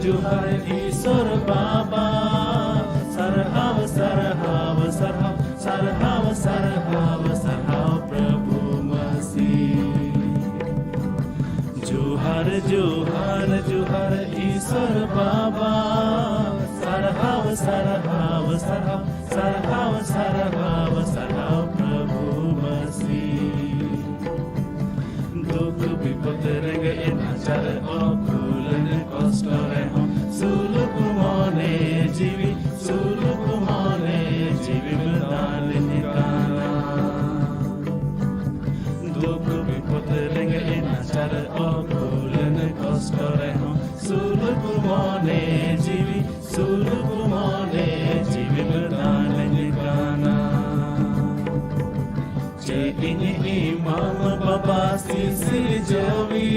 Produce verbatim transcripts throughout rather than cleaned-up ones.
ᱡᱚᱦᱟᱨ ᱤᱥᱚᱨ ᱵᱟᱵᱟ, ᱥᱟᱨᱦᱟᱣ, ᱥᱟᱨᱦᱟᱣ, ᱥᱟᱨᱦᱟᱣ, ᱥᱟᱨᱦᱟᱣ, ᱥᱟᱨᱦᱟᱣ, ᱥᱟᱨᱦᱟᱣ ᱯᱨᱚᱵᱷᱩ ᱢᱟᱥᱤ᱾ ᱡᱚᱦᱟᱨ, ᱡᱚᱦᱟᱨ, ᱡᱚᱦᱟᱨ ᱤᱥᱚᱨ ᱵᱟᱵᱟ, ᱥᱟᱨᱦᱟᱣ, ᱥᱟᱨᱦᱟᱣ, ᱥᱟᱨᱦᱟᱣ, ᱥᱟᱨᱦᱟᱣ, ᱥᱟᱨᱦᱟᱣ, ᱥᱟᱨᱦᱟᱣ ᱯᱨᱚᱵᱷᱩ ᱢᱟᱥᱤ᱾ ᱫᱩᱠ ᱵᱤᱯᱚᱫ ᱨᱮᱸᱜᱮᱡ ᱱᱟᱪᱟᱨ ᱚᱠᱩᱞᱟᱹᱱ ᱠᱚᱥᱴᱚ ᱨᱮᱦᱚᱸ ᱥᱩᱞᱩᱠ ᱢᱚᱱᱮ ᱡᱤᱣᱤ, ᱥᱩᱞᱩᱠ ᱢᱚᱱᱮ ᱡᱤᱣᱤᱢ ᱫᱟᱱᱤᱧ ᱠᱟᱱᱟ᱾ ᱫᱩᱠ ᱵᱤᱯᱚᱫ ᱨᱮᱸᱜᱮᱡ ᱱᱟᱪᱟᱨ ᱚᱠᱩᱞᱟᱹᱱ ᱠᱚᱥᱴᱚ ᱨᱮᱦᱚᱸ ᱥᱩᱞᱩᱠ ᱢᱚᱱᱮ ᱡᱤᱣᱤ, ᱥᱩᱞᱩᱠ ᱢᱚᱱᱮ ᱡᱤᱣᱤᱢ ᱫᱟᱱᱤᱧ ᱠᱟᱱᱟ᱾ ᱪᱮᱫ ᱤᱧ ᱮᱢᱟᱢ ᱵᱟᱵᱟ ᱥᱤᱥᱤᱨ ᱡᱟᱹᱣᱤ,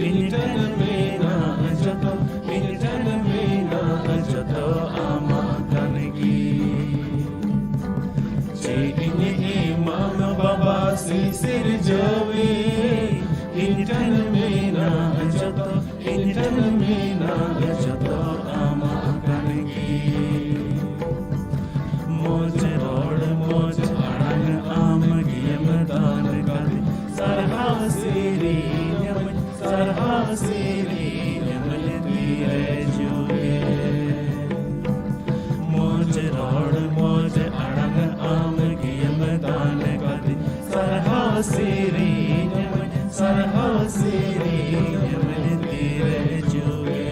ᱤᱧ ᱴᱷᱮᱱ ᱢᱮᱱᱟᱜ ᱡᱚᱛᱚ, ᱤᱧ ᱴᱷᱮᱱ ᱢᱮᱱᱟᱜ ᱡᱚᱛᱚ ᱟᱢᱟᱜ ᱠᱟᱱ ᱜᱮ᱾ ᱪᱮᱫ ᱤᱧ ᱮᱢᱟᱢ ᱵᱟᱵᱟ ᱥᱤᱥᱤᱨ ᱡᱟᱹᱣᱤ, ᱤᱧ ᱴᱷᱮᱱ ᱢᱮᱱᱟᱜ ᱡᱚᱛᱚ, ᱤᱧ ᱴᱷᱮᱱ ᱢᱮᱱᱟᱜ ᱡᱚᱛᱚ ᱟᱢᱟᱜ ᱠᱟᱱ ᱜᱮ᱾ ᱢᱚᱡᱽ ᱨᱚᱲ, ᱢᱚᱡᱽ ᱟᱲᱟᱝ ᱟᱢ ᱜᱮᱢ ᱫᱟᱱ ᱠᱟᱫᱤᱧ᱾ ᱥᱟᱨᱦᱟᱣ ᱥᱮᱨᱮᱧ ᱟᱢᱟᱹᱧ, ᱥᱟᱨᱦᱟᱣ ᱥᱮᱨᱮᱧ ᱟᱢᱟᱹᱧ ᱛᱤᱨᱮ ᱡᱩᱜᱮ᱾ ᱢᱚᱡᱽ ᱨᱚᱲ, ᱢᱚᱡᱽ ᱟᱲᱟᱝ ᱟᱢ ᱜᱮᱢ ᱫᱟᱱ ᱠᱟᱫᱤᱧ᱾ ᱥᱟᱨᱦᱟᱣ ᱥᱮᱨᱮᱧ ᱟᱢᱟᱹᱧ, ᱥᱟᱨᱦᱟᱣ ᱥᱮᱨᱮᱧ ᱟᱢᱟᱹᱧ ᱛᱤᱨᱮ ᱡᱩᱜᱮ᱾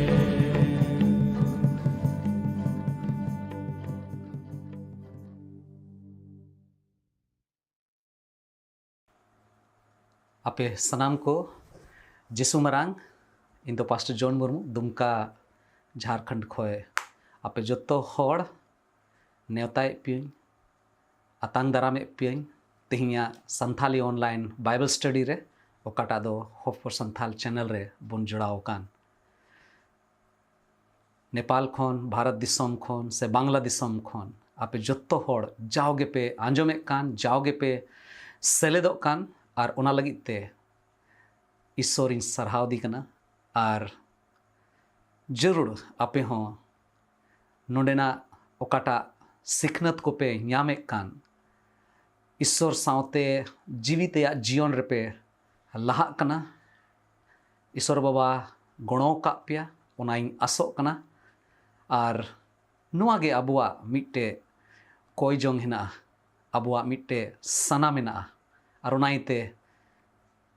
ᱟᱯᱮ ᱥᱟᱱᱟᱢ ᱠᱚ ᱡᱤᱥᱩ ᱢᱟᱨᱟᱝ, ᱤᱧ ᱫᱚ ᱯᱟᱥᱴᱚᱨ ᱡᱚᱱ ᱢᱩᱨᱢᱩ, ᱫᱩᱢᱠᱟ, ᱡᱷᱟᱨᱠᱷᱚᱸᱰ ᱠᱷᱚᱱ ᱟᱯᱮ ᱡᱚᱛᱚ ᱦᱚᱲ ᱱᱮᱣᱛᱟᱭᱮᱫ ᱯᱮᱭᱟᱹᱧ, ᱟᱛᱟᱝ ᱫᱟᱨᱟᱢᱮᱫ ᱯᱮᱭᱟᱹᱧ ᱛᱮᱦᱮᱧᱟᱜ ᱥᱟᱱᱛᱷᱟᱞᱤ online Bible study ᱨᱮ, ᱚᱠᱟᱴᱟᱜ ᱫᱚ Hope for Santhal channel ᱨᱮ ᱵᱚᱱ ᱡᱚᱲᱟᱣ ᱟᱠᱟᱱ᱾ ᱱᱮᱯᱟᱞ ᱠᱷᱚᱱ, ᱵᱷᱟᱨᱚᱛ ᱫᱤᱥᱚᱢ ᱠᱷᱚᱱ ᱥᱮ ᱵᱟᱝᱞᱟ ᱫᱤᱥᱚᱢ ᱠᱷᱚᱱ ᱟᱯᱮ ᱡᱚᱛᱚ ᱦᱚᱲ ᱡᱟᱣ ᱜᱮᱯᱮ ᱟᱸᱡᱚᱢᱮᱫ ᱠᱟᱱ, ᱡᱟᱣ ᱜᱮᱯᱮ ᱥᱮᱞᱮᱫᱚᱜ ᱠᱟᱱ, ᱟᱨ ᱚᱱᱟ ᱞᱟᱹᱜᱤᱫ ᱛᱮ ᱤᱥᱥᱚᱨᱤᱧ ᱥᱟᱨᱦᱟᱣᱫᱮ ᱠᱟᱱᱟ᱾ ᱟᱨ ᱡᱟᱹᱨᱩᱲ ᱟᱯᱮ ᱦᱚᱸ ᱱᱚᱰᱮᱱᱟᱜ ᱚᱠᱟᱴᱟᱜ ᱥᱤᱠᱷᱱᱟᱹᱛ ᱠᱚᱯᱮ ᱧᱟᱢᱮᱫ ᱠᱟᱱ, ᱤᱥᱥᱚᱨ ᱥᱟᱶᱛᱮ ᱡᱤᱣᱤ ᱛᱮᱭᱟᱜ ᱡᱤᱭᱚᱱ ᱨᱮᱯᱮ ᱞᱟᱦᱟᱜ ᱠᱟᱱᱟ᱾ ᱤᱥᱥᱚᱨ ᱵᱟᱵᱟ ᱜᱚᱲᱚ ᱟᱠᱟᱫ ᱯᱮᱭᱟ, ᱚᱱᱟᱧ ᱟᱥᱚᱜ ᱠᱟᱱᱟ᱾ ᱟᱨ ᱱᱚᱣᱟ ᱜᱮ ᱟᱵᱚᱣᱟᱜ ᱢᱤᱫᱴᱮᱡ ᱠᱚᱭ ᱡᱚᱝ ᱦᱮᱱᱟᱜᱼᱟ, ᱟᱵᱚᱣᱟᱜ ᱢᱤᱫᱴᱮᱡ ᱥᱟᱱᱟ ᱢᱮᱱᱟᱜᱼᱟ᱾ ᱟᱨ ᱚᱱᱟ ᱤᱭᱟᱹᱛᱮ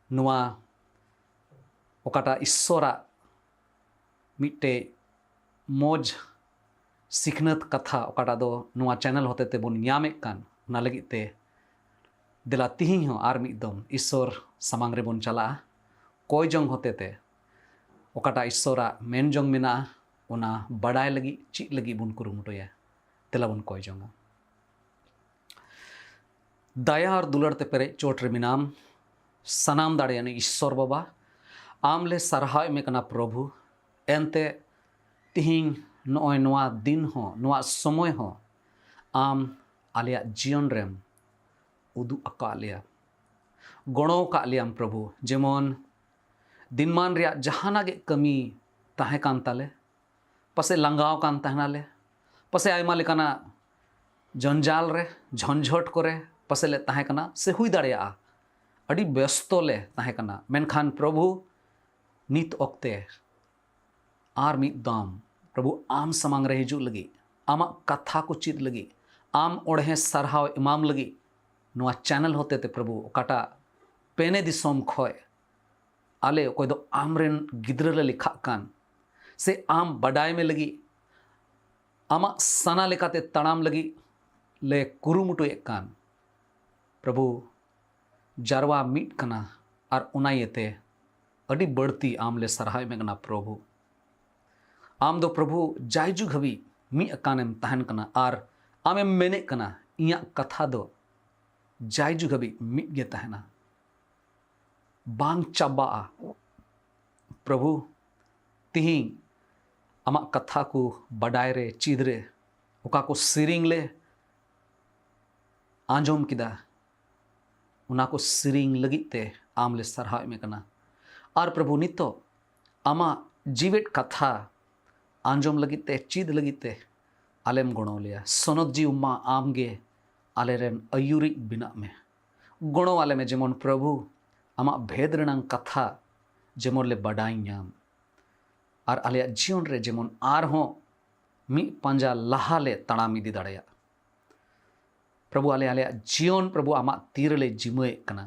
ᱱᱚᱣᱟ ᱚᱠᱟᱴᱟᱜ ᱤᱥᱥᱚᱨᱟᱜ ᱢᱤᱫᱴᱮᱡ ᱢᱚᱡᱽ ᱥᱤᱠᱷᱱᱟᱹᱛ ᱠᱟᱛᱷᱟ ᱚᱠᱟᱴᱟᱜ ᱫᱚ ᱱᱚᱣᱟ ᱪᱮᱱᱮᱞ ᱦᱚᱛᱮ ᱛᱮᱵᱚᱱ ᱧᱟᱢᱮᱫ ᱠᱟᱱ, ᱚᱱᱟ ᱞᱟᱹᱜᱤᱫ ᱛᱮ ᱫᱮᱞᱟ ᱛᱤᱦᱤᱧ ᱦᱚᱸ ᱟᱨ ᱢᱤᱫ ᱫᱚᱢ ᱤᱥᱥᱚᱨ ᱥᱟᱢᱟᱝ ᱨᱮᱵᱚᱱ ᱪᱟᱞᱟᱜᱼᱟ᱾ ᱠᱚᱭ ᱡᱚᱝ ᱦᱚᱛᱮ ᱛᱮ ᱚᱠᱟᱴᱟᱜ ᱤᱥᱥᱚᱨᱟᱜ ᱢᱮᱱ ᱡᱚᱝ ᱢᱮᱱᱟᱜᱼᱟ, ᱚᱱᱟ ᱵᱟᱰᱟᱭ ᱞᱟᱹᱜᱤᱫ, ᱪᱮᱫ ᱞᱟᱹᱜᱤᱫ ᱵᱚᱱ ᱠᱩᱨᱩᱢᱩᱴᱩᱭᱟ᱾ ᱫᱮᱞᱟ ᱵᱚᱱ ᱠᱚᱭ ᱡᱚᱝᱟ᱾ ᱫᱟᱭᱟ ᱟᱨ ᱫᱩᱞᱟᱹᱲ ᱛᱮ ᱯᱮᱨᱮᱡ ᱪᱚᱴ ᱨᱮ ᱢᱮᱱᱟᱢ, ᱥᱟᱱᱟᱢ ᱫᱟᱲᱮᱭᱟᱱ ᱤᱥᱥᱚᱨ ᱵᱟᱵᱟ, ᱟᱢ ᱞᱮ ᱥᱟᱨᱦᱟᱣ ᱮᱢᱮ ᱠᱟᱱᱟ ᱯᱨᱚᱵᱷᱩ᱾ ᱮᱱᱛᱮ ᱛᱤᱦᱤᱧ ᱱᱚᱜᱼᱚᱭ ᱱᱚᱣᱟ ᱫᱤᱱ ᱦᱚᱸ, ᱱᱚᱣᱟ ᱥᱚᱢᱚᱭ ᱦᱚᱸ ᱟᱢ ᱟᱞᱮᱭᱟᱜ ᱡᱤᱭᱚᱱ ᱨᱮᱢ ᱩᱫᱩᱜ ᱟᱠᱟᱫ ᱞᱮᱭᱟ, ᱜᱚᱲᱚ ᱟᱠᱟᱫ ᱞᱮᱭᱟᱢ ᱯᱨᱚᱵᱷᱩ᱾ ᱡᱮᱢᱚᱱ ᱫᱤᱱᱢᱟᱱ ᱨᱮᱭᱟᱜ ᱡᱟᱦᱟᱱᱟᱜ ᱜᱮ ᱠᱟᱹᱢᱤ ᱛᱟᱦᱮᱸ ᱠᱟᱱ ᱛᱟᱞᱮ, ᱯᱟᱥᱮᱡ ᱞᱟᱸᱜᱟᱣ ᱟᱠᱟᱱ ᱛᱟᱦᱮᱱᱟᱞᱮ, ᱯᱟᱥᱮᱡ ᱟᱭᱢᱟ ᱞᱮᱠᱟᱱᱟᱜ ᱡᱚᱧᱡᱟᱞ ᱨᱮ, ᱡᱷᱚᱱᱡᱷᱚᱴ ᱠᱚᱨᱮ ᱯᱟᱥᱮᱡ ᱞᱮ ᱛᱟᱦᱮᱸ ᱠᱟᱱᱟ, ᱥᱮ ᱦᱩᱭ ᱫᱟᱲᱮᱭᱟᱜᱼᱟ ᱟᱹᱰᱤ ᱵᱮᱥᱛᱚ ᱞᱮ ᱛᱟᱦᱮᱸ ᱠᱟᱱᱟ, ᱢᱮᱱᱠᱷᱟᱱ ᱯᱨᱚᱵᱷᱩ ᱱᱤᱛ ᱚᱠᱛᱮ ᱟᱨ ᱢᱤᱫ ᱫᱚᱢ ᱯᱨᱚᱵᱷᱩ ᱟᱢ ᱥᱟᱢᱟᱝ ᱨᱮ ᱦᱤᱡᱩᱜ ᱞᱟᱹᱜᱤᱫ, ᱟᱢᱟᱜ ᱠᱟᱛᱷᱟ ᱠᱚ ᱪᱮᱫ ᱞᱟᱹᱜᱤᱫ, ᱟᱢ ᱚᱲᱦᱮ ᱥᱟᱨᱦᱟᱣ ᱮᱢᱟᱢ ᱞᱟᱹᱜᱤᱫ ᱱᱚᱣᱟ ᱪᱮᱱᱮᱞ ᱦᱚᱛᱮ ᱛᱮ ᱯᱨᱚᱵᱷᱩ ᱚᱠᱟᱴᱟᱜ ᱯᱮᱱᱮ ᱫᱤᱥᱚᱢ ᱠᱷᱚᱡ ᱟᱞᱮ ᱚᱠᱚᱭ ᱫᱚ ᱟᱢ ᱨᱮᱱ ᱜᱤᱫᱽᱨᱟᱹ ᱞᱮ ᱞᱮᱠᱷᱟᱜ ᱠᱟᱱ, ᱥᱮ ᱟᱢ ᱵᱟᱰᱟᱭ ᱢᱮ ᱞᱟᱹᱜᱤᱫ, ᱟᱢᱟᱜ ᱥᱟᱱᱟ ᱞᱮᱠᱟᱛᱮ ᱛᱟᱲᱟᱢ ᱞᱟᱹᱜᱤᱫ ᱞᱮ ᱠᱩᱨᱩᱢᱩᱴᱩᱭᱮᱫ ᱠᱟᱱ, ᱯᱨᱚᱵᱷᱩ ᱡᱟᱨᱣᱟ ᱢᱤᱫ ᱠᱟᱱᱟ᱾ ᱟᱨ ᱚᱱᱟ ᱤᱭᱟᱹᱛᱮ ᱟᱹᱰᱤ ᱵᱟᱹᱲᱛᱤ ᱟᱢ ᱞᱮ ᱥᱟᱨᱦᱟᱣ ᱮᱢᱮ ᱠᱟᱱᱟ ᱯᱨᱚᱵᱷᱩ᱾ ᱟᱢ ᱫᱚ ᱯᱨᱚᱵᱷᱩ ᱡᱟᱭᱡᱩᱜᱽ ᱦᱟᱹᱵᱤᱡ ᱢᱤᱫ ᱟᱠᱟᱱᱮᱢ ᱛᱟᱦᱮᱱ ᱠᱟᱱᱟ ᱟᱨ ᱟᱢᱮᱢ ᱢᱮᱱᱮᱫ ᱠᱟᱱᱟ, ᱤᱧᱟᱹᱜ ᱠᱟᱛᱷᱟ ᱫᱚ ᱡᱟᱭᱡᱩᱜᱽ ᱦᱟᱹᱵᱤᱡ ᱢᱤᱫ ᱜᱮ ᱛᱟᱦᱮᱱᱟ, ᱵᱟᱝ ᱪᱟᱵᱟᱜᱼᱟ᱾ ᱯᱨᱚᱵᱷᱩ, ᱛᱤᱦᱤᱧ ᱟᱢᱟᱜ ᱠᱟᱛᱷᱟ ᱠᱚ ᱵᱟᱰᱟᱭ ᱨᱮ, ᱪᱮᱫ ᱨᱮ, ᱚᱠᱟ ᱠᱚ ᱥᱮᱨᱮᱧ ᱞᱮ ᱟᱸᱡᱚᱢ ᱠᱮᱫᱟ, ᱚᱱᱟ ᱠᱚ ᱥᱮᱨᱮᱧ ᱞᱟᱹᱜᱤᱫ ᱛᱮ ᱟᱢ ᱞᱮ ᱥᱟᱨᱦᱟᱣ ᱮᱢᱮ ᱠᱟᱱᱟ᱾ ᱟᱨ ᱯᱨᱚᱵᱷᱩ, ᱱᱤᱛᱚᱜ ᱟᱢᱟᱜ ᱡᱤᱣᱮᱫ ᱠᱟᱛᱷᱟ ᱟᱸᱡᱚᱢ ᱞᱟᱹᱜᱤᱫ ᱛᱮ, ᱪᱮᱫ ᱞᱟᱹᱜᱤᱫ ᱛᱮ ᱟᱞᱮᱢ ᱜᱚᱲᱚ ᱞᱮᱭᱟ᱾ ᱥᱚᱱᱚᱛ ᱡᱤᱣᱤ ᱢᱟ ᱟᱢ ᱜᱮ ᱟᱞᱮ ᱨᱮᱱ ᱟᱹᱭᱩᱨᱤᱡ ᱵᱮᱱᱟᱜ ᱢᱮ᱾ ᱜᱚᱲᱚ ᱟᱞᱮ ᱢᱮ ᱡᱮᱢᱚᱱ ᱯᱨᱚᱵᱷᱩ ᱟᱢᱟᱜ ᱵᱷᱮᱫ ᱨᱮᱱᱟᱝ ᱠᱟᱛᱷᱟ ᱡᱮᱢᱚᱱ ᱞᱮ ᱵᱟᱰᱟᱭ ᱧᱟᱢ, ᱟᱨ ᱟᱞᱮᱭᱟᱜ ᱡᱤᱭᱚᱱ ᱨᱮ ᱡᱮᱢᱚᱱ ᱟᱨᱦᱚᱸ ᱢᱤᱫ ᱯᱟᱸᱡᱟ ᱞᱟᱦᱟ ᱞᱮ ᱛᱟᱲᱟᱢ ᱤᱫᱤ ᱫᱟᱲᱮᱭᱟᱜ᱾ ᱯᱨᱚᱵᱷᱩ, ᱟᱞᱮ ᱟᱞᱮᱭᱟᱜ ᱡᱤᱭᱚᱱ ᱯᱨᱚᱵᱷᱩ ᱟᱢᱟᱜ ᱛᱤ ᱨᱮᱞᱮ ᱡᱤᱢᱟᱹᱭᱮᱫ ᱠᱟᱱᱟ,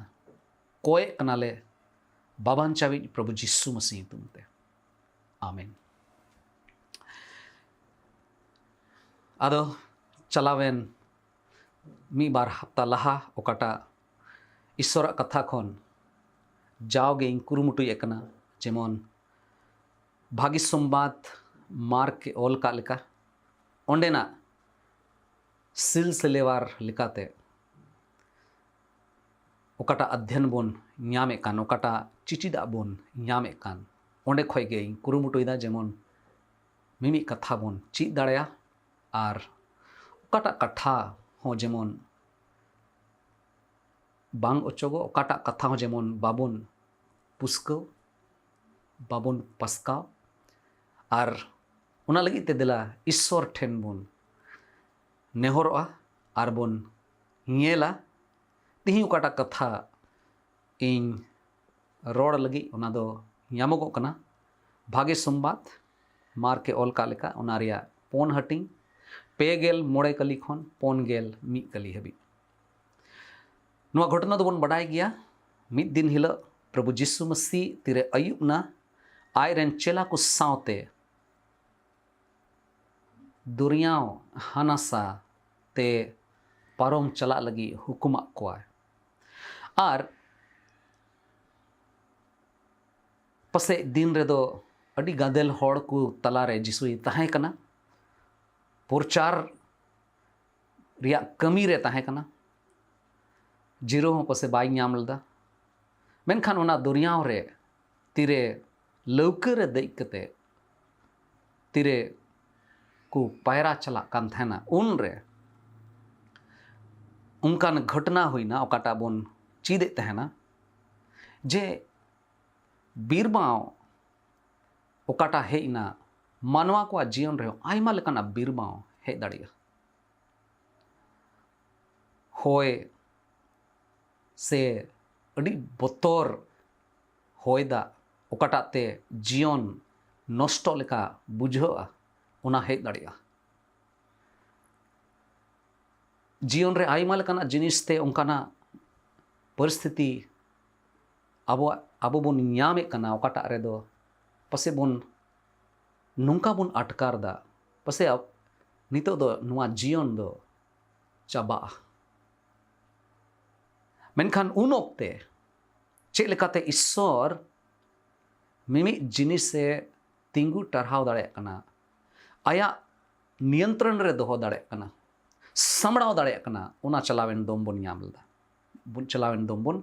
ᱠᱚᱭᱮᱫ ᱠᱟᱱᱟᱞᱮ ᱵᱟᱵᱟᱱᱪᱟᱣᱤᱡ ᱯᱨᱚᱵᱷᱩ ᱡᱤᱥᱩ ᱢᱟᱹᱥᱤ ᱧᱩᱛᱩᱢ ᱛᱮ, ᱟᱢᱮᱱ᱾ ᱟᱫᱚ ᱪᱟᱞᱟᱣᱮᱱ ᱢᱤᱫ ᱵᱟᱨ ᱦᱟᱯᱛᱟ ᱞᱟᱦᱟ ᱚᱠᱟᱴᱟᱜ ᱤᱥᱥᱚᱨᱟᱜ ᱠᱟᱛᱷᱟ ᱠᱷᱚᱱ ᱡᱟᱣᱜᱮ ᱤᱧ ᱠᱩᱨᱩᱢᱩᱴᱩᱭᱮᱫ ᱠᱟᱱᱟ, ᱡᱮᱢᱚᱱ ᱵᱷᱟᱹᱜᱤ ᱥᱚᱢᱵᱟᱫ ᱢᱟᱨᱠ ᱮ ᱚᱞ ᱠᱟᱜ ᱞᱮᱠᱟ, ᱚᱸᱰᱮᱱᱟᱜ ᱥᱤᱞᱥᱤᱞᱮᱣᱟᱨ ᱞᱮᱠᱟᱛᱮ ᱚᱠᱟᱴᱟᱜ ᱟᱫᱷᱭᱟᱱ ᱵᱚᱱ ᱧᱟᱢᱮᱫ ᱠᱟᱱ, ᱚᱠᱟᱴᱟᱜ ᱪᱤᱴᱤᱫᱟᱜ ᱵᱚᱱ ᱧᱟᱢᱮᱫ ᱠᱟᱱ, ᱚᱸᱰᱮ ᱠᱷᱚᱡ ᱜᱮ ᱤᱧ ᱠᱩᱨᱩᱢᱩᱴᱩᱭᱮᱫᱟ ᱡᱮᱢᱚᱱ ᱢᱤᱢᱤᱫ ᱠᱟᱛᱷᱟ ᱵᱚᱱ ᱪᱮᱫ ᱫᱟᱲᱮᱭᱟᱜ, ᱟᱨ ᱚᱠᱟᱴᱟᱜ ᱠᱟᱛᱷᱟ ᱦᱚᱸ ᱡᱮᱢᱚᱱ ᱵᱟᱝ ᱚᱪᱚᱜᱚᱜ, ᱚᱠᱟᱴᱟᱜ ᱠᱟᱛᱷᱟ ᱦᱚᱸ ᱡᱮᱢᱚᱱ ᱵᱟᱵᱚᱱ ᱯᱩᱥᱠᱟᱹᱣ, ᱵᱟᱵᱚᱱ ᱯᱟᱥᱠᱟᱣ᱾ ᱟᱨ ᱚᱱᱟ ᱞᱟᱹᱜᱤᱫ ᱛᱮ ᱫᱮᱞᱟ ᱤᱥᱥᱚᱨ ᱴᱷᱮᱱ ᱵᱚᱱ ᱱᱮᱦᱚᱨᱚᱜᱼᱟ ᱟᱨ ᱵᱚᱱ ᱧᱮᱞᱟ ᱛᱤᱦᱤᱧ ᱚᱠᱟᱴᱟᱜ ᱠᱟᱛᱷᱟ ᱤᱧ ᱨᱚᱲ ᱞᱟᱹᱜᱤᱫ, ᱚᱱᱟ ᱫᱚ ᱧᱟᱢᱚᱜᱚᱜ ᱠᱟᱱᱟ ᱵᱷᱟᱜᱮ ᱥᱚᱢᱵᱟᱫ ᱢᱟᱨᱠ ᱮ ᱚᱞ ᱠᱟᱜ ᱞᱮᱠᱟ, ᱚᱱᱟ ᱨᱮᱭᱟᱜ ᱯᱩᱱ ᱦᱟᱹᱴᱤᱧ, ᱯᱮ ᱜᱮᱞ ᱢᱚᱬᱮ ᱠᱟᱹᱞᱤ ᱠᱷᱚᱱ ᱯᱩᱱ ᱜᱮᱞ ᱢᱤᱫ ᱠᱟᱹᱞᱤ ᱦᱟᱹᱵᱤᱡ᱾ ᱱᱚᱣᱟ ᱜᱷᱚᱴᱚᱱᱟ ᱫᱚᱵᱚᱱ ᱵᱟᱰᱟᱭ ᱜᱮᱭᱟ, ᱢᱤᱫ ᱫᱤᱱ ᱦᱤᱞᱳᱜ ᱯᱨᱚᱵᱷᱩ ᱡᱤᱥᱩ ᱢᱟᱹᱥᱤ ᱛᱤᱨᱮ ᱟᱹᱭᱩᱵ ᱱᱟ, ᱟᱡ ᱨᱮᱱ ᱪᱮᱞᱟ ᱠᱚ ᱥᱟᱶᱛᱮ ᱫᱚᱨᱭᱟᱣ ᱦᱟᱱᱟᱥᱟ ᱛᱮ ᱯᱟᱨᱚᱢ ᱪᱟᱞᱟᱜ ᱞᱟᱹᱜᱤᱫ ᱦᱩᱠᱩᱢᱟᱜ ᱠᱚᱣᱟᱭ᱾ ᱟᱨ ᱯᱟᱥᱮᱡ ᱫᱤᱱ ᱨᱮᱫᱚ ᱟᱹᱰᱤ ᱜᱟᱫᱮᱞ ᱦᱚᱲ ᱠᱚ ᱛᱟᱞᱟᱨᱮ ᱡᱤᱥᱩᱭ ᱛᱟᱦᱮᱸ ᱠᱟᱱᱟ, ᱯᱨᱚᱪᱟᱨ ᱨᱮᱭᱟᱜ ᱠᱟᱹᱢᱤ ᱨᱮ ᱛᱟᱦᱮᱸ ᱠᱟᱱᱟ, ᱡᱤᱨᱟᱹᱣ ᱦᱚᱸ ᱯᱟᱥᱮᱡ ᱵᱟᱭ ᱧᱟᱢ ᱞᱮᱫᱟ᱾ ᱢᱮᱱᱠᱷᱟᱱ ᱚᱱᱟ ᱫᱚᱨᱭᱟᱣ ᱨᱮ ᱛᱤᱨᱮ ᱞᱟᱹᱣᱠᱟᱹ ᱨᱮ ᱫᱮᱡ ᱠᱟᱛᱮ ᱛᱤᱨᱮ ᱠᱚ ᱯᱟᱭᱨᱟ ᱪᱟᱞᱟᱜ ᱠᱟᱱ ᱛᱟᱦᱮᱱᱟ, ᱩᱱᱨᱮ ᱚᱱᱠᱟᱱ ᱜᱷᱚᱴᱚᱱᱟ ᱦᱩᱭᱱᱟ, ᱚᱠᱟᱴᱟᱜ ᱵᱚᱱ ᱪᱮᱫᱮᱫ ᱛᱟᱦᱮᱱᱟ ᱡᱮ ᱵᱤᱨᱵᱟᱶ ᱚᱠᱟᱴᱟᱜ ᱦᱮᱡ ᱮᱱᱟ, ᱢᱟᱱᱣᱟ ᱠᱚᱣᱟᱜ ᱡᱤᱭᱚᱱ ᱨᱮᱦᱚᱸ ᱟᱭᱢᱟ ᱞᱮᱠᱟᱱᱟᱜ ᱵᱤᱨᱵᱟᱶ ᱦᱮᱡ ᱫᱟᱲᱮᱭᱟᱜᱼᱟ᱾ ᱦᱚᱭ ᱥᱮ ᱟᱹᱰᱤ ᱵᱚᱛᱚᱨ ᱦᱚᱭ ᱫᱟᱜ, ᱚᱠᱟᱴᱟᱜ ᱛᱮ ᱡᱤᱭᱚᱱ ᱱᱚᱥᱴᱚ ᱞᱮᱠᱟ ᱵᱩᱡᱷᱟᱹᱜᱼᱟ, ᱚᱱᱟ ᱦᱮᱡ ᱫᱟᱲᱮᱭᱟᱜᱼᱟ᱾ ᱡᱤᱭᱚᱱ ᱨᱮ ᱟᱭᱢᱟ ᱞᱮᱠᱟᱱᱟᱜ ᱡᱤᱱᱤᱥ ᱛᱮ ᱚᱱᱠᱟᱱᱟᱜ ᱯᱚᱨᱤᱥᱛᱷᱤᱛᱤ ᱟᱵᱚᱣᱟᱜ, ᱟᱵᱚ ᱵᱚᱱ ᱧᱟᱢᱮᱫ ᱠᱟᱱᱟ, ᱚᱠᱟᱴᱟᱜ ᱨᱮᱫᱚ ᱯᱟᱥᱮᱡ ᱵᱚᱱ ᱱᱚᱝᱠᱟ ᱵᱚᱱ ᱟᱴᱠᱟᱨ ᱫᱟ, ᱯᱟᱥᱮᱡ ᱟᱵ-, ᱱᱤᱛᱚᱜ ᱫᱚ ᱱᱚᱣᱟ ᱡᱤᱭᱚᱱ ᱫᱚ ᱪᱟᱵᱟᱜᱼᱟ᱾ ᱢᱮᱱᱠᱷᱟᱱ ᱩᱱ ᱚᱠᱛᱮ ᱪᱮᱫ ᱞᱮᱠᱟᱛᱮ ᱤᱥᱥᱚᱨ ᱢᱤᱢᱤᱫ ᱡᱤᱱᱤᱥᱮ ᱛᱤᱸᱜᱩ ᱴᱟᱨᱦᱟᱣ ᱫᱟᱲᱮᱭᱟᱜ ᱠᱟᱱᱟ, ᱟᱭᱟᱜ ᱱᱤᱭᱚᱱᱛᱨᱚᱱ ᱨᱮ ᱫᱚᱦᱚ ᱫᱟᱲᱮᱭᱟᱜ ᱠᱟᱱᱟ, ᱥᱟᱢᱵᱲᱟᱣ ᱫᱟᱲᱮᱭᱟᱜ ᱠᱟᱱᱟ, ᱚᱱᱟ ᱪᱟᱞᱟᱣᱮᱱ ᱫᱚᱢ ᱵᱚᱱ ᱧᱟᱢ ᱞᱮᱫᱟ, ᱵᱚᱱ, ᱪᱟᱞᱟᱣᱮᱱ ᱫᱚᱢ ᱵᱚᱱ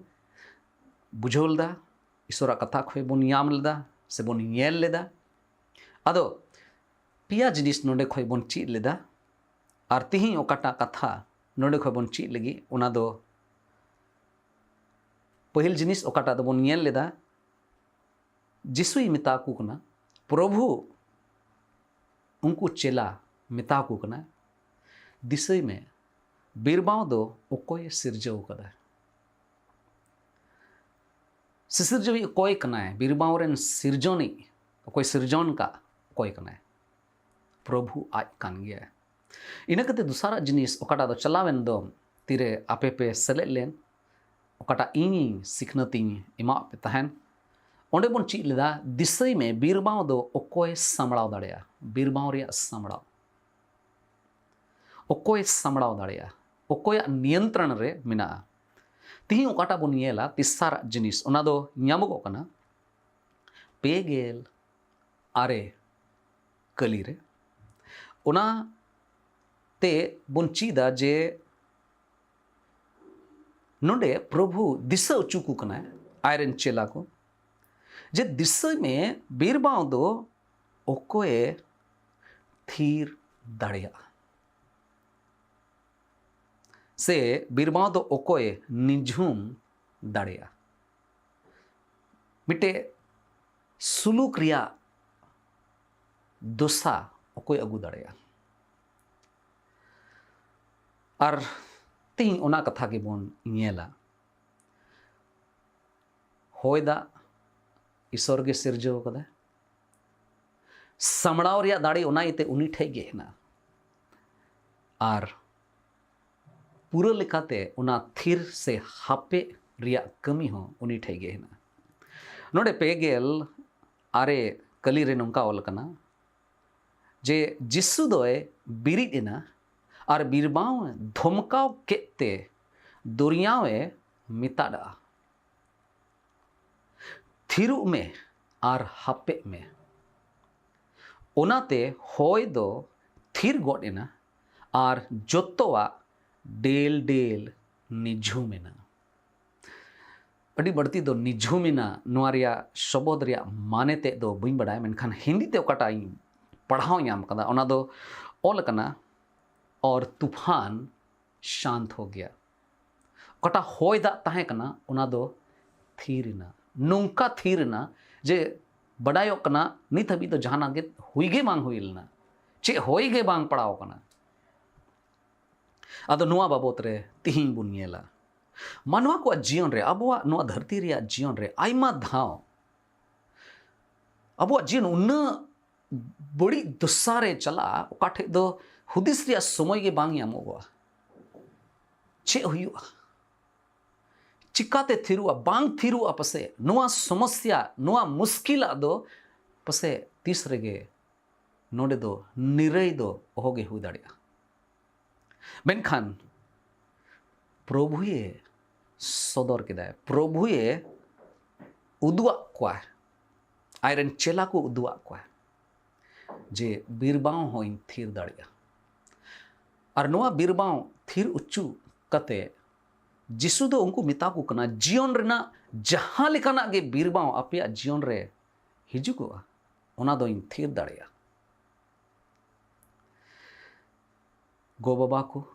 ᱵᱩᱡᱷᱟᱹᱣ ᱞᱮᱫᱟ, ᱤᱥᱚᱨᱟᱜ ᱠᱟᱛᱷᱟ ᱠᱷᱚᱱ ᱵᱚᱱ ᱧᱟᱢ ᱞᱮᱫᱟ ᱥᱮ ᱵᱚᱱ ᱧᱮᱞ ᱞᱮᱫᱟ᱾ ᱟᱫᱚ ᱯᱮᱭᱟ ᱡᱤᱱᱤᱥ ᱱᱚᱰᱮ ᱠᱷᱚᱱ ᱵᱚᱱ ᱪᱮᱫ ᱞᱮᱫᱟ, ᱟᱨ ᱛᱤᱦᱤᱧ ᱚᱠᱟᱴᱟᱜ ᱠᱟᱛᱷᱟ ᱱᱚᱰᱮ ᱠᱷᱚᱱ ᱵᱚᱱ ᱪᱮᱫ ᱞᱟᱹᱜᱤᱫ, ᱚᱱᱟ ᱫᱚ ᱯᱟᱹᱦᱤᱞ ᱡᱤᱱᱤᱥ ᱚᱠᱟᱴᱟᱜ ᱫᱚᱵᱚᱱ ᱧᱮᱞ ᱞᱮᱫᱟ, ᱡᱤᱥᱩᱭ ᱢᱮᱛᱟ ᱠᱚ ᱠᱟᱱᱟ, ᱯᱨᱚᱵᱷᱩ ᱩᱱᱠᱩ ᱪᱮᱞᱟ ᱢᱮᱛᱟ ᱠᱚ ᱠᱟᱱᱟ, "ᱫᱤᱥᱟᱹᱭ ᱢᱮ, ᱵᱤᱨᱵᱟᱶ ᱫᱚ ᱚᱠᱚᱭᱮ ᱥᱤᱨᱡᱟᱹᱣ ᱠᱟᱫᱟ?" ᱥᱤᱥᱤᱨᱡᱟᱹᱣᱤᱡ ᱚᱠᱚᱭ ᱠᱟᱱᱟᱭ? ᱵᱤᱨᱵᱟᱶ ᱨᱮᱱ ᱥᱤᱨᱡᱚᱱᱤᱡ ᱚᱠᱚᱭ, ᱥᱤᱨᱡᱚᱱ ᱠᱟᱜ ᱚᱠᱚᱭ ᱠᱟᱱᱟᱭ? ᱯᱨᱚᱵᱷᱩ ᱟᱡ ᱠᱟᱱ ᱜᱮᱭᱟᱭ᱾ ᱤᱱᱟᱹ ᱠᱟᱛᱮ ᱫᱚᱥᱟᱨᱟᱜ ᱡᱤᱱᱤᱥ ᱚᱠᱟᱴᱟᱜ ᱫᱚ ᱪᱟᱞᱟᱣᱮᱱ ᱫᱚ ᱛᱤᱨᱮ ᱟᱯᱮ ᱯᱮ ᱥᱮᱞᱮᱫ ᱞᱮᱱ, ᱚᱠᱟᱴᱟᱜ ᱤᱧᱤᱧ ᱥᱤᱠᱷᱱᱟᱹᱛ ᱤᱧ ᱮᱢᱟᱜ ᱯᱮ ᱛᱟᱦᱮᱱ, ᱚᱸᱰᱮ ᱵᱚᱱ ᱪᱮᱫ ᱞᱮᱫᱟ, ᱫᱤᱥᱟᱹᱭ ᱢᱮ, ᱵᱤᱨᱵᱟᱶ ᱫᱚ ᱚᱠᱚᱭ ᱥᱟᱢᱵᱲᱟᱣ ᱫᱟᱲᱮᱭᱟᱜᱼᱟ? ᱵᱤᱨᱵᱟᱶ ᱨᱮᱭᱟᱜ ᱥᱟᱢᱵᱲᱟᱣ, ᱚᱠᱚᱭ ᱥᱟᱢᱵᱲᱟᱣ ᱫᱟᱲᱮᱭᱟᱜᱼᱟ? ᱚᱠᱚᱭᱟᱜ ᱱᱤᱭᱚᱱᱛᱨᱚᱱ ᱨᱮ ᱢᱮᱱᱟᱜᱼᱟ? ᱛᱤᱦᱤᱧ ᱚᱠᱟᱴᱟᱜ ᱵᱚᱱ ᱧᱮᱞᱟ, ᱛᱮᱥᱟᱨᱟᱜ ᱡᱤᱱᱤᱥ, ᱚᱱᱟ ᱫᱚ ᱧᱟᱢᱚᱜᱚᱜ ᱠᱟᱱᱟ ᱯᱮ ᱜᱮᱞ ᱟᱨᱮ ᱠᱟᱹᱞᱤ ᱨᱮ᱾ ᱚᱱᱟ ᱛᱮ ᱵᱚᱱ ᱪᱮᱫᱟ ᱡᱮ ᱱᱚᱰᱮ ᱯᱨᱚᱵᱷᱩ ᱫᱤᱥᱟᱹ ᱦᱚᱪᱚ ᱠᱚ ᱠᱟᱱᱟᱭ ᱟᱡᱨᱮᱱ ᱪᱮᱞᱟ ᱠᱚ, ᱡᱮ ᱫᱤᱥᱟᱹᱭ ᱢᱮ, ᱵᱤᱨᱵᱟᱶ ᱫᱚ ᱚᱠᱚᱭᱮ ᱛᱷᱤᱨ ᱫᱟᱲᱮᱭᱟᱜᱼᱟ, ᱥᱮ ᱵᱤᱨᱵᱟᱶ ᱫᱚ ᱚᱠᱚᱭᱮ ᱱᱤᱡᱷᱩᱢ ᱫᱟᱲᱮᱭᱟᱜᱼᱟ? ᱢᱤᱫᱴᱮᱡ ᱥᱩᱞᱩᱠ ᱨᱮᱭᱟᱜ ᱫᱚᱥᱟ ᱚᱠᱚᱭ ᱟᱹᱜᱩ ᱫᱟᱲᱮᱭᱟᱜᱼᱟ? ᱟᱨ ᱛᱮᱦᱮᱧ ᱚᱱᱟ ᱠᱟᱛᱷᱟ ᱜᱮᱵᱚᱱ ᱧᱮᱞᱟ᱾ ᱦᱚᱭ ᱫᱟᱜ ᱤᱥᱚᱨ ᱜᱮ ᱥᱤᱨᱡᱟᱹᱣ ᱠᱟᱫᱟᱭ᱾ ᱥᱟᱢᱲᱟᱣ ᱨᱮᱭᱟᱜ ᱫᱟᱲᱮ ᱚᱱᱟ ᱤᱭᱟᱹᱛᱮ ᱩᱱᱤ ᱴᱷᱮᱡ ᱜᱮ ᱦᱮᱱᱟᱜᱼᱟ᱾ ᱟᱨ ᱯᱩᱨᱟᱹ ᱞᱮᱠᱟᱛᱮ ᱚᱱᱟ ᱛᱷᱤᱨ ᱥᱮ ᱦᱟᱯᱮ ᱨᱮᱭᱟᱜ ᱠᱟᱹᱢᱤ ᱦᱚᱸ ᱩᱱᱤ ᱴᱷᱮᱡ ᱜᱮ ᱦᱮᱱᱟᱜᱼᱟ᱾ ᱱᱚᱰᱮ ᱯᱮ ᱜᱮᱞ ᱟᱨᱮ ᱠᱟᱹᱞᱤ ᱨᱮ ᱱᱚᱝᱠᱟ ᱚᱞ ᱟᱠᱟᱱᱟ ᱡᱮ ᱡᱤᱥᱩ ᱫᱚᱭ ᱵᱤᱨᱤᱫ ᱮᱱᱟ ᱟᱨ ᱵᱤᱨᱵᱟᱶ ᱮ ᱫᱷᱚᱢᱠᱟᱣ ᱠᱮᱫ ᱛᱮ ᱫᱚᱨᱭᱟᱣ ᱮ ᱢᱮᱛᱟᱫᱼᱟ, "ᱛᱷᱤᱨᱚᱜ ᱢᱮ ᱟᱨ ᱦᱟᱯᱮᱜ ᱢᱮ᱾" ᱚᱱᱟᱛᱮ ᱦᱚᱭ ᱫᱚ ᱛᱷᱤᱨ ᱜᱚᱫ ᱮᱱᱟ ᱟᱨ ᱡᱚᱛᱚᱣᱟᱜ ᱰᱮᱞ ᱰᱮᱞ ᱱᱤᱡᱷᱩᱢ ᱮᱱᱟ᱾ ᱟᱹᱰᱤ ᱵᱟᱹᱲᱛᱤ ᱫᱚ ᱱᱤᱡᱷᱩᱢ ᱮᱱᱟ ᱱᱚᱣᱟ ᱨᱮᱭᱟᱜ ᱥᱚᱵᱚᱫ ᱨᱮᱭᱟᱜ ᱢᱟᱱᱮ ᱛᱮᱫ ᱫᱚ ᱵᱟᱹᱧ ᱵᱟᱰᱟᱭᱟ, ᱢᱮᱱᱠᱷᱟᱱ ᱦᱤᱱᱫᱤ ᱛᱮ ᱚᱠᱟᱴᱟᱜ ᱤᱧ ᱯᱟᱲᱦᱟᱣ ᱧᱟᱢ ᱠᱟᱫᱟ, ᱚᱱᱟ ᱫᱚ ᱚᱞ ᱟᱠᱟᱱᱟ, "ᱚᱨ ᱛᱩᱯᱷᱟᱱ ᱥᱟᱱᱛ ᱦᱳ ᱜᱮᱭᱟ᱾" ᱚᱠᱟᱴᱟᱜ ᱦᱚᱭ ᱫᱟᱜ ᱛᱟᱦᱮᱸ ᱠᱟᱱᱟ, ᱚᱱᱟ ᱫᱚ ᱛᱷᱤᱨ ᱮᱱᱟ᱾ ᱱᱚᱝᱠᱟ ᱛᱷᱤᱨ ᱮᱱᱟ ᱡᱮ ᱵᱟᱰᱟᱭᱚᱜ ᱠᱟᱱᱟ ᱱᱤᱛ ᱦᱟᱹᱵᱤᱡ ᱫᱚ ᱡᱟᱦᱟᱱᱟᱜ ᱜᱮ ᱦᱩᱭ ᱜᱮ ᱵᱟᱝ ᱦᱩᱭ ᱞᱮᱱᱟ, ᱪᱮᱫ ᱦᱚᱭ ᱜᱮ ᱵᱟᱝ ᱯᱟᱲᱟᱣ ᱟᱠᱟᱱᱟ᱾ ᱟᱫᱚ ᱱᱚᱣᱟ ᱵᱟᱵᱚᱛ ᱨᱮ ᱛᱤᱦᱤᱧ ᱵᱚᱱ ᱧᱮᱞᱟ, ᱢᱟᱱᱣᱟ ᱠᱚᱣᱟᱜ ᱡᱤᱭᱚᱱ ᱨᱮ, ᱟᱵᱚᱣᱟᱜ ᱱᱚᱣᱟ ᱫᱷᱟᱹᱨᱛᱤ ᱨᱮᱭᱟᱜ ᱡᱤᱭᱚᱱ ᱨᱮ ᱟᱭᱢᱟ ᱫᱷᱟᱣ ᱟᱵᱚᱣᱟᱜ ᱡᱤᱭᱚᱱ ᱩᱱᱟᱹᱜ ᱵᱟᱹᱲᱤᱡ ᱫᱚᱥᱟ ᱨᱮ ᱪᱟᱞᱟᱜᱼᱟ, ᱚᱠᱟ ᱴᱷᱮᱡ ᱫᱚ ᱦᱩᱫᱤᱥ ᱨᱮᱭᱟᱜ ᱥᱚᱢᱚᱭ ᱜᱮ ᱵᱟᱝ ᱧᱟᱢᱚᱜᱚᱜᱼᱟ᱾ ᱪᱮᱫ ᱦᱩᱭᱩᱜᱼᱟ? ᱪᱤᱠᱟᱛᱮ ᱛᱷᱤᱨᱚᱜᱼᱟ? ᱵᱟᱝ ᱛᱷᱤᱨᱚᱜᱼᱟ ᱯᱟᱥᱮᱡ᱾ ᱱᱚᱣᱟ ᱥᱚᱢᱚᱥᱭᱟ, ᱱᱚᱣᱟ ᱢᱩᱥᱠᱤᱞᱟᱜ ᱫᱚ ᱯᱟᱥᱮᱡ ᱛᱤᱥ ᱨᱮᱜᱮ ᱱᱚᱰᱮ ᱫᱚ ᱱᱤᱨᱟᱹᱭ ᱫᱚ ᱚᱦᱚᱜᱮ ᱦᱩᱭ ᱫᱟᱲᱮᱭᱟᱜᱼᱟ᱾ ᱢᱮᱱᱠᱷᱟᱱ ᱯᱨᱚᱵᱷᱩᱭᱮ ᱥᱚᱫᱚᱨ ᱠᱮᱫᱟᱭ, ᱯᱨᱚᱵᱷᱩᱭᱮ ᱩᱫᱩᱜ ᱟᱫ ᱠᱚᱣᱟ, ᱟᱡᱨᱮᱱ ᱪᱮᱞᱟ ᱠᱚ ᱩᱫᱩᱜ ᱟᱫ ᱠᱚᱣᱟ ᱡᱮ ᱵᱤᱨᱵᱟᱶ ᱦᱚᱸᱧ ᱛᱷᱤᱨ ᱫᱟᱲᱮᱭᱟᱜᱼᱟ᱾ ᱟᱨ ᱱᱚᱣᱟ ᱵᱤᱨᱵᱟᱶ ᱛᱷᱤᱨ ᱚᱪᱚ ᱠᱟᱛᱮ ᱡᱤᱥᱩ ᱫᱚ ᱩᱱᱠᱩ ᱢᱮᱛᱟ ᱠᱚ ᱠᱟᱱᱟ, ᱡᱤᱭᱚᱱ ᱨᱮᱱᱟᱜ ᱡᱟᱦᱟᱸ ᱞᱮᱠᱟᱱᱟᱜ ᱜᱮ ᱵᱤᱨᱵᱟᱶ ᱟᱯᱮᱭᱟᱜ ᱡᱤᱭᱚᱱ ᱨᱮ ᱦᱤᱡᱩᱜᱚᱜᱼᱟ, ᱚᱱᱟ ᱫᱚᱧ ᱛᱷᱤᱨ ᱫᱟᱲᱮᱭᱟᱜᱼᱟ᱾ ᱜᱚ-ᱵᱟᱵᱟ ᱠᱚ,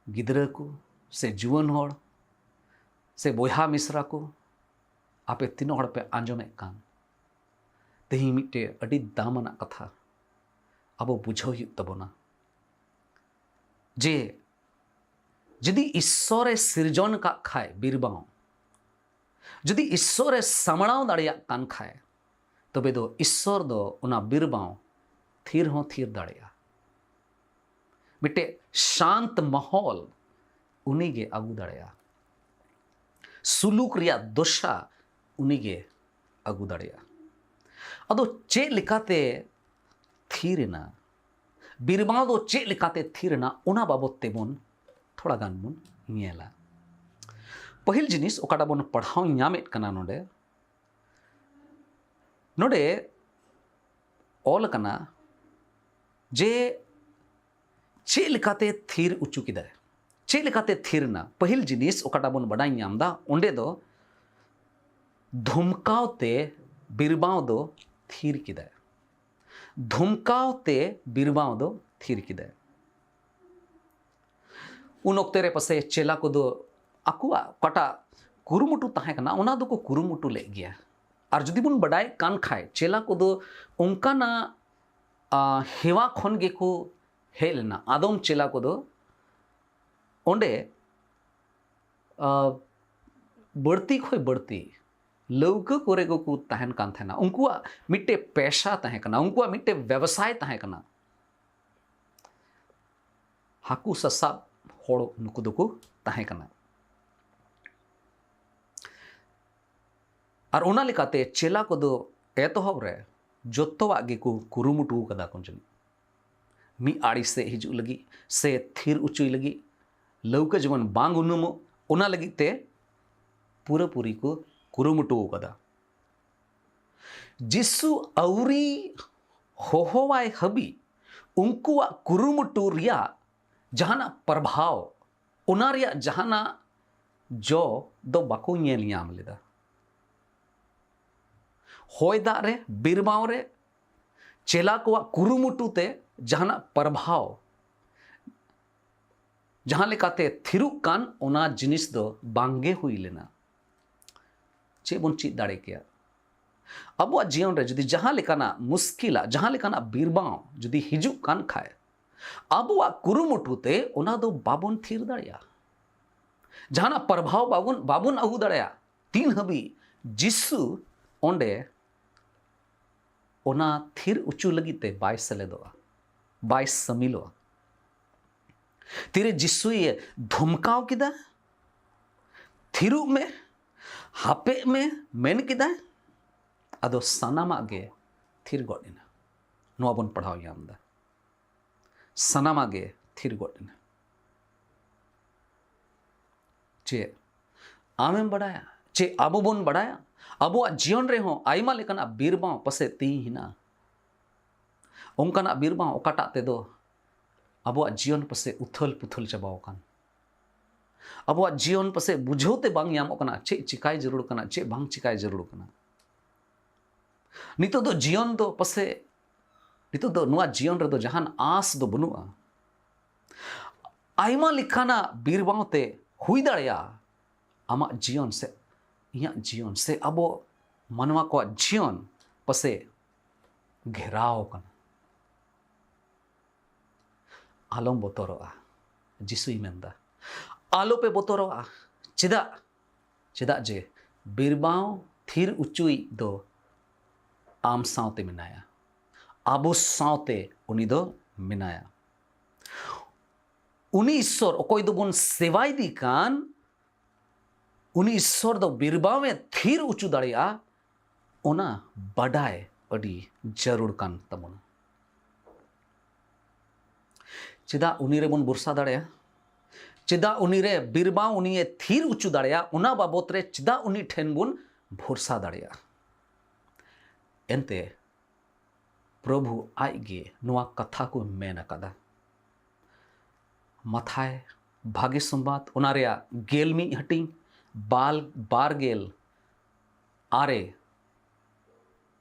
ᱜᱤᱫᱽᱨᱟᱹ ᱠᱚ, ᱥᱮ ᱡᱩᱣᱟᱹᱱ ᱦᱚᱲ, ᱥᱮ ᱵᱚᱭᱦᱟ ᱢᱤᱥᱨᱟ ᱠᱚ, ᱟᱯᱮ ᱛᱤᱱᱟᱹᱜ ᱦᱚᱲ ᱯᱮ ᱟᱸᱡᱚᱢᱮᱫ ᱠᱟᱱ, ᱛᱮᱦᱮᱧ ᱢᱤᱫᱴᱮᱡ ᱟᱹᱰᱤ ᱫᱟᱢ ᱟᱱᱟᱜ ᱠᱟᱛᱷᱟ ᱟᱵᱚ ᱵᱩᱡᱷᱟᱹᱣ ᱦᱩᱭᱩᱜ ᱛᱟᱵᱚᱱᱟ, ᱡᱮ ᱡᱩᱫᱤ ᱤᱥᱥᱚᱨᱮ ᱥᱤᱨᱡᱚᱱ ᱠᱟᱜ ᱠᱷᱟᱡ ᱵᱤᱨᱵᱟᱶ, ᱡᱩᱫᱤ ᱤᱥᱥᱚᱨᱮ ᱥᱟᱢᱲᱟᱣ ᱫᱟᱲᱮᱭᱟᱜ ᱠᱟᱱ ᱠᱷᱟᱡ, ᱛᱚᱵᱮ ᱫᱚ ᱤᱥᱥᱚᱨ ᱫᱚ ᱚᱱᱟ ᱵᱤᱨᱵᱟᱶ ᱛᱷᱤᱨ ᱦᱚᱸ ᱛᱷᱤᱨ ᱫᱟᱲᱮᱭᱟᱜᱼᱟ᱾ ᱢᱤᱫᱴᱮᱡ ᱥᱟᱱᱛ ᱢᱟᱦᱚᱞ ᱩᱱᱤᱜᱮ ᱟᱹᱜᱩ ᱫᱟᱲᱮᱭᱟᱜᱼᱟ᱾ ᱥᱩᱞᱩᱠ ᱨᱮᱭᱟᱜ ᱫᱚᱥᱟ ᱩᱱᱤᱜᱮ ᱟᱹᱜᱩ ᱫᱟᱲᱮᱭᱟᱜᱼᱟ᱾ ᱟᱫᱚ ᱪᱮᱫ ᱞᱮᱠᱟᱛᱮ ᱛᱷᱤᱨ ᱮᱱᱟ? ᱵᱤᱨᱵᱟᱶ ᱫᱚ ᱪᱮᱫ ᱞᱮᱠᱟᱛᱮ ᱛᱷᱤᱨ ᱮᱱᱟ, ᱚᱱᱟ ᱵᱟᱵᱚᱛ ᱛᱮᱵᱚᱱ ᱛᱷᱚᱲᱟ ᱜᱟᱱ ᱵᱚᱱ ᱧᱮᱞᱟ᱾ ᱯᱟᱹᱦᱤᱞ ᱡᱤᱱᱤᱥ ᱚᱠᱟᱴᱟᱜ ᱵᱚᱱ ᱯᱟᱲᱦᱟᱣ ᱧᱟᱢᱮᱫ ᱠᱟᱱᱟ ᱱᱚᱰᱮ, ᱱᱚᱰᱮ ᱚᱞ ᱟᱠᱟᱱᱟ ᱡᱮ ᱪᱮᱫ ᱞᱮᱠᱟᱛᱮ ᱛᱷᱤᱨ ᱚᱪᱚ ᱠᱮᱫᱟᱭ, ᱪᱮᱫ ᱞᱮᱠᱟᱛᱮ ᱛᱷᱤᱨ ᱮᱱᱟ᱾ ᱯᱟᱹᱦᱤᱞ ᱡᱤᱱᱤᱥ ᱚᱠᱟᱴᱟᱜ ᱵᱚᱱ ᱵᱟᱰᱟᱭ ᱧᱟᱢ ᱮᱫᱟ, ᱚᱸᱰᱮ ᱫᱚ ᱫᱷᱚᱢᱠᱟᱣ ᱛᱮ ᱵᱤᱨᱵᱟᱶ ᱫᱚ ᱛᱷᱤᱨ ᱠᱮᱫᱟᱭ᱾ ᱫᱷᱚᱢᱠᱟᱣ ᱛᱮ ᱵᱤᱨᱵᱟᱶ ᱫᱚ ᱛᱷᱤᱨ ᱠᱮᱫᱟᱭ᱾ ᱩᱱ ᱚᱠᱛᱮ ᱨᱮ ᱯᱟᱥᱮ ᱪᱮᱞᱟ ᱠᱚᱫᱚ ᱟᱠᱚᱣᱟᱜ ᱚᱠᱟᱴᱟᱜ ᱠᱩᱨᱩᱢᱩᱴᱩ ᱛᱟᱦᱮᱸ ᱠᱟᱱᱟ, ᱚᱱᱟ ᱫᱚᱠᱚ ᱠᱩᱨᱩᱢᱩᱴᱩ ᱞᱮᱫ ᱜᱮᱭᱟ᱾ ᱟᱨ ᱡᱩᱫᱤ ᱵᱚᱱ ᱵᱟᱰᱟᱭ ᱠᱟᱱ ᱠᱷᱟᱡ, ᱪᱮᱞᱟ ᱠᱚᱫᱚ ᱚᱱᱠᱟᱱᱟᱜ, ᱟ, ᱦᱮᱣᱟ ᱠᱷᱚᱱ ᱜᱮᱠᱚ ᱦᱮᱡ ᱞᱮᱱᱟ᱾ ᱟᱫᱚᱢ ᱪᱮᱞᱟ ᱠᱚᱫᱚ ᱚᱸᱰᱮ, ᱟ, ᱵᱟᱹᱲᱛᱤ ᱠᱷᱚᱱ ᱵᱟᱹᱲᱛᱤ ᱞᱟᱹᱣᱠᱟᱹ ᱠᱚᱨᱮ ᱜᱮᱠᱚ ᱛᱟᱦᱮᱱ ᱠᱟᱱ ᱛᱟᱦᱮᱱᱟ᱾ ᱩᱱᱠᱩᱣᱟᱜ ᱢᱤᱫᱴᱮᱡ ᱯᱮᱥᱟ ᱛᱟᱦᱮᱸ ᱠᱟᱱᱟ, ᱩᱱᱠᱩᱣᱟᱜ ᱢᱤᱫᱴᱮᱡ ᱵᱮᱵᱥᱟᱭ ᱛᱟᱦᱮᱸ ᱠᱟᱱᱟ᱾ ᱦᱟᱹᱠᱩ ᱥᱟᱥᱟᱵ ᱦᱚᱲ ᱱᱩᱠᱩ ᱫᱚᱠᱚ ᱛᱟᱦᱮᱸ ᱠᱟᱱᱟ᱾ ᱟᱨ ᱚᱱᱟ ᱞᱮᱠᱟᱛᱮ ᱪᱮᱞᱟ ᱠᱚᱫᱚ ᱮᱛᱚᱦᱚᱵ ᱨᱮ ᱡᱚᱛᱚᱣᱟᱜ ᱜᱮᱠᱚ ᱠᱩᱨᱩᱢᱩᱴᱩ ᱠᱟᱫᱟ ᱠᱚ ᱡᱟᱹᱱᱤᱡ᱾ ᱢᱤᱫ ᱟᱲᱮ ᱥᱮᱫ ᱦᱤᱡᱩᱜ ᱞᱟᱹᱜᱤᱫ ᱥᱮ ᱛᱷᱤᱨ ᱚᱪᱚᱭ ᱞᱟᱹᱜᱤᱫ, ᱞᱟᱹᱣᱠᱟᱹ ᱡᱮᱢᱚᱱ ᱵᱟᱝ ᱩᱱᱩᱢᱚᱜ, ᱚᱱᱟ ᱞᱟᱹᱜᱤᱫ ᱛᱮ ᱯᱩᱨᱟᱹᱯᱩᱨᱤ ᱠᱚ ᱠᱩᱨᱩᱢᱩᱴᱩ ᱠᱟᱫᱟ᱾ ᱡᱤᱥᱩ ᱟᱹᱣᱨᱤ ᱦᱚᱦᱚᱣᱟᱭ ᱦᱟᱹᱵᱤᱡ ᱩᱱᱠᱩᱣᱟᱜ ᱠᱩᱨᱩᱢᱩᱴᱩ ᱨᱮᱭᱟᱜ ᱡᱟᱦᱟᱱᱟᱜ ᱯᱨᱚᱵᱷᱟᱣ, ᱚᱱᱟ ᱨᱮᱭᱟᱜ ᱡᱟᱦᱟᱱᱟᱜ ᱡᱚ ᱫᱚ ᱵᱟᱠᱚ ᱧᱮᱞ ᱧᱟᱢ ᱞᱮᱫᱟ᱾ ᱦᱚᱭ ᱫᱟᱜ ᱨᱮ, ᱵᱤᱨᱵᱟᱶ ᱨᱮ, ᱪᱮᱞᱟ ᱠᱚᱣᱟᱜ ᱠᱩᱨᱩᱢᱩᱴᱩ ᱛᱮ ᱡᱟᱦᱟᱱᱟᱜ ᱯᱨᱚᱵᱷᱟᱣ, ᱡᱟᱦᱟᱸ ᱞᱮᱠᱟᱛᱮ ᱛᱷᱤᱨᱚᱜ ᱠᱟᱱ, ᱚᱱᱟ ᱡᱤᱱᱤᱥ ᱫᱚ ᱵᱟᱝᱜᱮ ᱦᱩᱭ ᱞᱮᱱᱟ᱾ ᱪᱮᱫ ᱵᱚᱱ ᱪᱮᱫ ᱫᱟᱲᱮ ᱠᱮᱭᱟ? ᱟᱵᱚᱣᱟᱜ ᱡᱤᱭᱚᱱ ᱨᱮ ᱡᱩᱫᱤ ᱡᱟᱦᱟᱸ ᱞᱮᱠᱟᱱᱟᱜ ᱢᱩᱥᱠᱤᱞᱟᱜ, ᱡᱟᱦᱟᱸ ᱞᱮᱠᱟᱱᱟᱜ ᱵᱤᱨᱵᱟᱣ ᱡᱩᱫᱤ ᱦᱤᱡᱩᱜ ᱠᱟᱱ ᱠᱷᱟᱡ, ᱟᱵᱚᱣᱟᱜ ᱠᱩᱨᱩᱢᱩᱴᱩ ᱛᱮ ᱚᱱᱟ ᱫᱚ ᱵᱟᱵᱚᱱ ᱛᱷᱤᱨ ᱫᱟᱲᱮᱭᱟᱜᱼᱟ᱾ ᱡᱟᱦᱟᱱᱟᱜ ᱯᱨᱚᱵᱷᱟᱣ ᱵᱟᱵᱚᱱ, ᱵᱟᱵᱚᱱ ᱟᱹᱜᱩ ᱫᱟᱲᱮᱭᱟᱜᱼᱟ, ᱛᱤᱱ ᱦᱟᱹᱵᱤᱡ ᱡᱤᱥᱩ ᱚᱸᱰᱮ ᱚᱱᱟ ᱛᱷᱤᱨ ᱚᱪᱚ ᱞᱟᱹᱜᱤᱫ ᱛᱮ ᱵᱟᱭ ᱥᱮᱞᱮᱫᱚᱜᱼᱟ, ᱵᱟᱭ ᱥᱟᱹᱢᱤᱞᱚᱜᱼᱟ᱾ ᱛᱤᱨᱮ ᱡᱤᱥᱩᱭ ᱫᱷᱚᱢᱠᱟᱣ ᱠᱮᱫᱟ, "ᱛᱷᱤᱨᱚᱜ ᱢᱮ, ᱦᱟᱯᱮᱜ ᱢᱮ" ᱢᱮᱱ ᱠᱮᱫᱟᱭ, ᱟᱫᱚ ᱥᱟᱱᱟᱢᱟᱜ ᱜᱮ ᱛᱷᱤᱨ ᱜᱚᱫ ᱮᱱᱟ᱾ ᱱᱚᱣᱟ ᱵᱚᱱ ᱯᱟᱲᱦᱟᱣ ᱧᱟᱢ ᱮᱫᱟ, ᱥᱟᱱᱟᱢᱟᱜ ᱜᱮ ᱛᱷᱤᱨ ᱜᱚᱫ ᱮᱱᱟ᱾ ᱪᱮᱫ ᱟᱢᱮᱢ ᱵᱟᱰᱟᱭᱟ? ᱪᱮᱫ ᱟᱵᱚ ᱵᱚᱱ ᱵᱟᱰᱟᱭᱟ? ᱟᱵᱚᱣᱟᱜ ᱡᱤᱭᱚᱱ ᱨᱮᱦᱚᱸ ᱟᱭᱢᱟ ᱞᱮᱠᱟᱱᱟᱜ ᱵᱤᱨᱵᱟᱶ ᱯᱟᱥᱮᱡ ᱛᱤᱸᱜᱩ ᱦᱮᱱᱟᱜᱼᱟ᱾ ᱚᱱᱠᱟᱱᱟᱜ ᱵᱤᱨᱵᱟᱶ ᱚᱠᱟᱴᱟᱜ ᱛᱮᱫᱚ ᱟᱵᱚᱣᱟᱜ ᱡᱤᱭᱚᱱ ᱯᱟᱥᱮᱡ ᱩᱛᱷᱟᱹᱞ ᱯᱩᱛᱷᱟᱹᱞ ᱪᱟᱵᱟᱣ ᱟᱠᱟᱱ᱾ ᱟᱵᱚᱣᱟᱜ ᱡᱤᱭᱚᱱ ᱯᱟᱥᱮᱡ ᱵᱩᱡᱷᱟᱹᱣ ᱛᱮ ᱵᱟᱝ ᱧᱟᱢᱚᱜ ᱠᱟᱱᱟ, ᱪᱮᱫ ᱪᱤᱠᱟᱭ ᱡᱟᱹᱨᱩᱲ ᱠᱟᱱᱟ, ᱪᱮᱫ ᱵᱟᱝ ᱪᱤᱠᱟᱭ ᱡᱟᱹᱨᱩᱲ ᱠᱟᱱᱟ᱾ ᱱᱤᱛᱚᱜ ᱫᱚ ᱡᱤᱭᱚᱱ ᱫᱚ ᱯᱟᱥᱮᱡ, ᱱᱤᱛᱚᱜ ᱫᱚ ᱱᱚᱣᱟ ᱡᱤᱭᱚᱱ ᱨᱮᱫᱚ ᱡᱟᱦᱟᱱ ᱟᱸᱥ ᱫᱚ ᱵᱟᱹᱱᱩᱜᱼᱟ᱾ ᱟᱭᱢᱟ ᱞᱮᱠᱟᱱᱟᱜ ᱵᱤᱨᱵᱟᱶ ᱛᱮ ᱦᱩᱭ ᱫᱟᱲᱮᱭᱟᱜᱼᱟ ᱟᱢᱟᱜ ᱡᱤᱭᱚᱱ ᱥᱮ ᱤᱧᱟᱹᱜ ᱡᱤᱭᱚᱱ ᱥᱮ ᱟᱵᱚ ᱢᱟᱱᱣᱟ ᱠᱚᱣᱟᱜ ᱡᱤᱭᱚᱱ ᱯᱟᱥᱮᱡ ᱜᱷᱮᱨᱟᱣ ᱟᱠᱟᱱᱟ᱾ ᱟᱞᱚᱢ ᱵᱚᱛᱚᱨᱚᱜᱼᱟ, ᱡᱤᱥᱩᱭ ᱢᱮᱱᱫᱟ, "ᱟᱞᱚᱯᱮ ᱵᱚᱛᱚᱨᱚᱜᱼᱟ᱾" ᱪᱮᱫᱟᱜ? ᱪᱮᱫᱟᱜ ᱡᱮ ᱵᱤᱨᱵᱟᱶ ᱛᱷᱤᱨ ᱚᱪᱚᱭᱤᱡ ᱫᱚ ᱟᱢ ᱥᱟᱶᱛᱮ ᱢᱮᱱᱟᱭᱟ, ᱟᱵᱚ ᱥᱟᱶᱛᱮ ᱩᱱᱤ ᱫᱚ ᱢᱮᱱᱟᱭᱟ᱾ ᱩᱱᱤ ᱤᱥᱥᱚᱨ ᱚᱠᱚᱭ ᱫᱚᱵᱚᱱ ᱥᱮᱵᱟᱭᱮᱫᱮ ᱠᱟᱱ, ᱩᱱᱤ ᱤᱥᱥᱚᱨ ᱫᱚ ᱵᱤᱨᱵᱟᱶ ᱮ ᱛᱷᱤᱨ ᱚᱪᱚ ᱫᱟᱲᱮᱭᱟᱜᱼᱟ, ᱚᱱᱟ ᱵᱟᱰᱟᱭ ᱟᱹᱰᱤ ᱡᱟᱹᱨᱩᱲ ᱠᱟᱱ ᱛᱟᱵᱚᱱᱟ᱾ ᱪᱮᱫᱟᱜ ᱩᱱᱤ ᱨᱮᱵᱚᱱ ᱵᱷᱚᱨᱥᱟ ᱫᱟᱲᱮᱭᱟᱜᱼᱟ? ᱪᱮᱫᱟᱜ ᱩᱱᱤ ᱨᱮ ᱵᱤᱨᱵᱟᱶ ᱩᱱᱤᱭᱮ ᱛᱷᱤᱨ ᱚᱪᱚ ᱫᱟᱲᱮᱭᱟᱜᱼᱟ? ᱚᱱᱟ ᱵᱟᱵᱚᱛ ᱨᱮ ᱪᱮᱫᱟᱜ ᱩᱱᱤ ᱴᱷᱮᱱ ᱵᱚᱱ ᱵᱷᱚᱨᱥᱟ ᱫᱟᱲᱮᱭᱟᱜᱼᱟ? ᱮᱱᱛᱮ ᱯᱨᱚᱵᱷᱩ ᱟᱡ ᱜᱮ ᱱᱚᱣᱟ ᱠᱟᱛᱷᱟ ᱠᱚ ᱢᱮᱱ ᱟᱠᱟᱫᱟ᱾ ᱢᱟᱛᱷᱟᱭ ᱵᱷᱟᱜᱮ ᱥᱚᱢᱵᱟᱫ, ᱚᱱᱟ ᱨᱮᱭᱟᱜ ᱜᱮᱞ ᱢᱤᱫ ᱦᱟᱹᱴᱤᱧ, ᱵᱟᱞ-, ᱵᱟᱨ ᱜᱮᱞ ᱟᱨᱮ,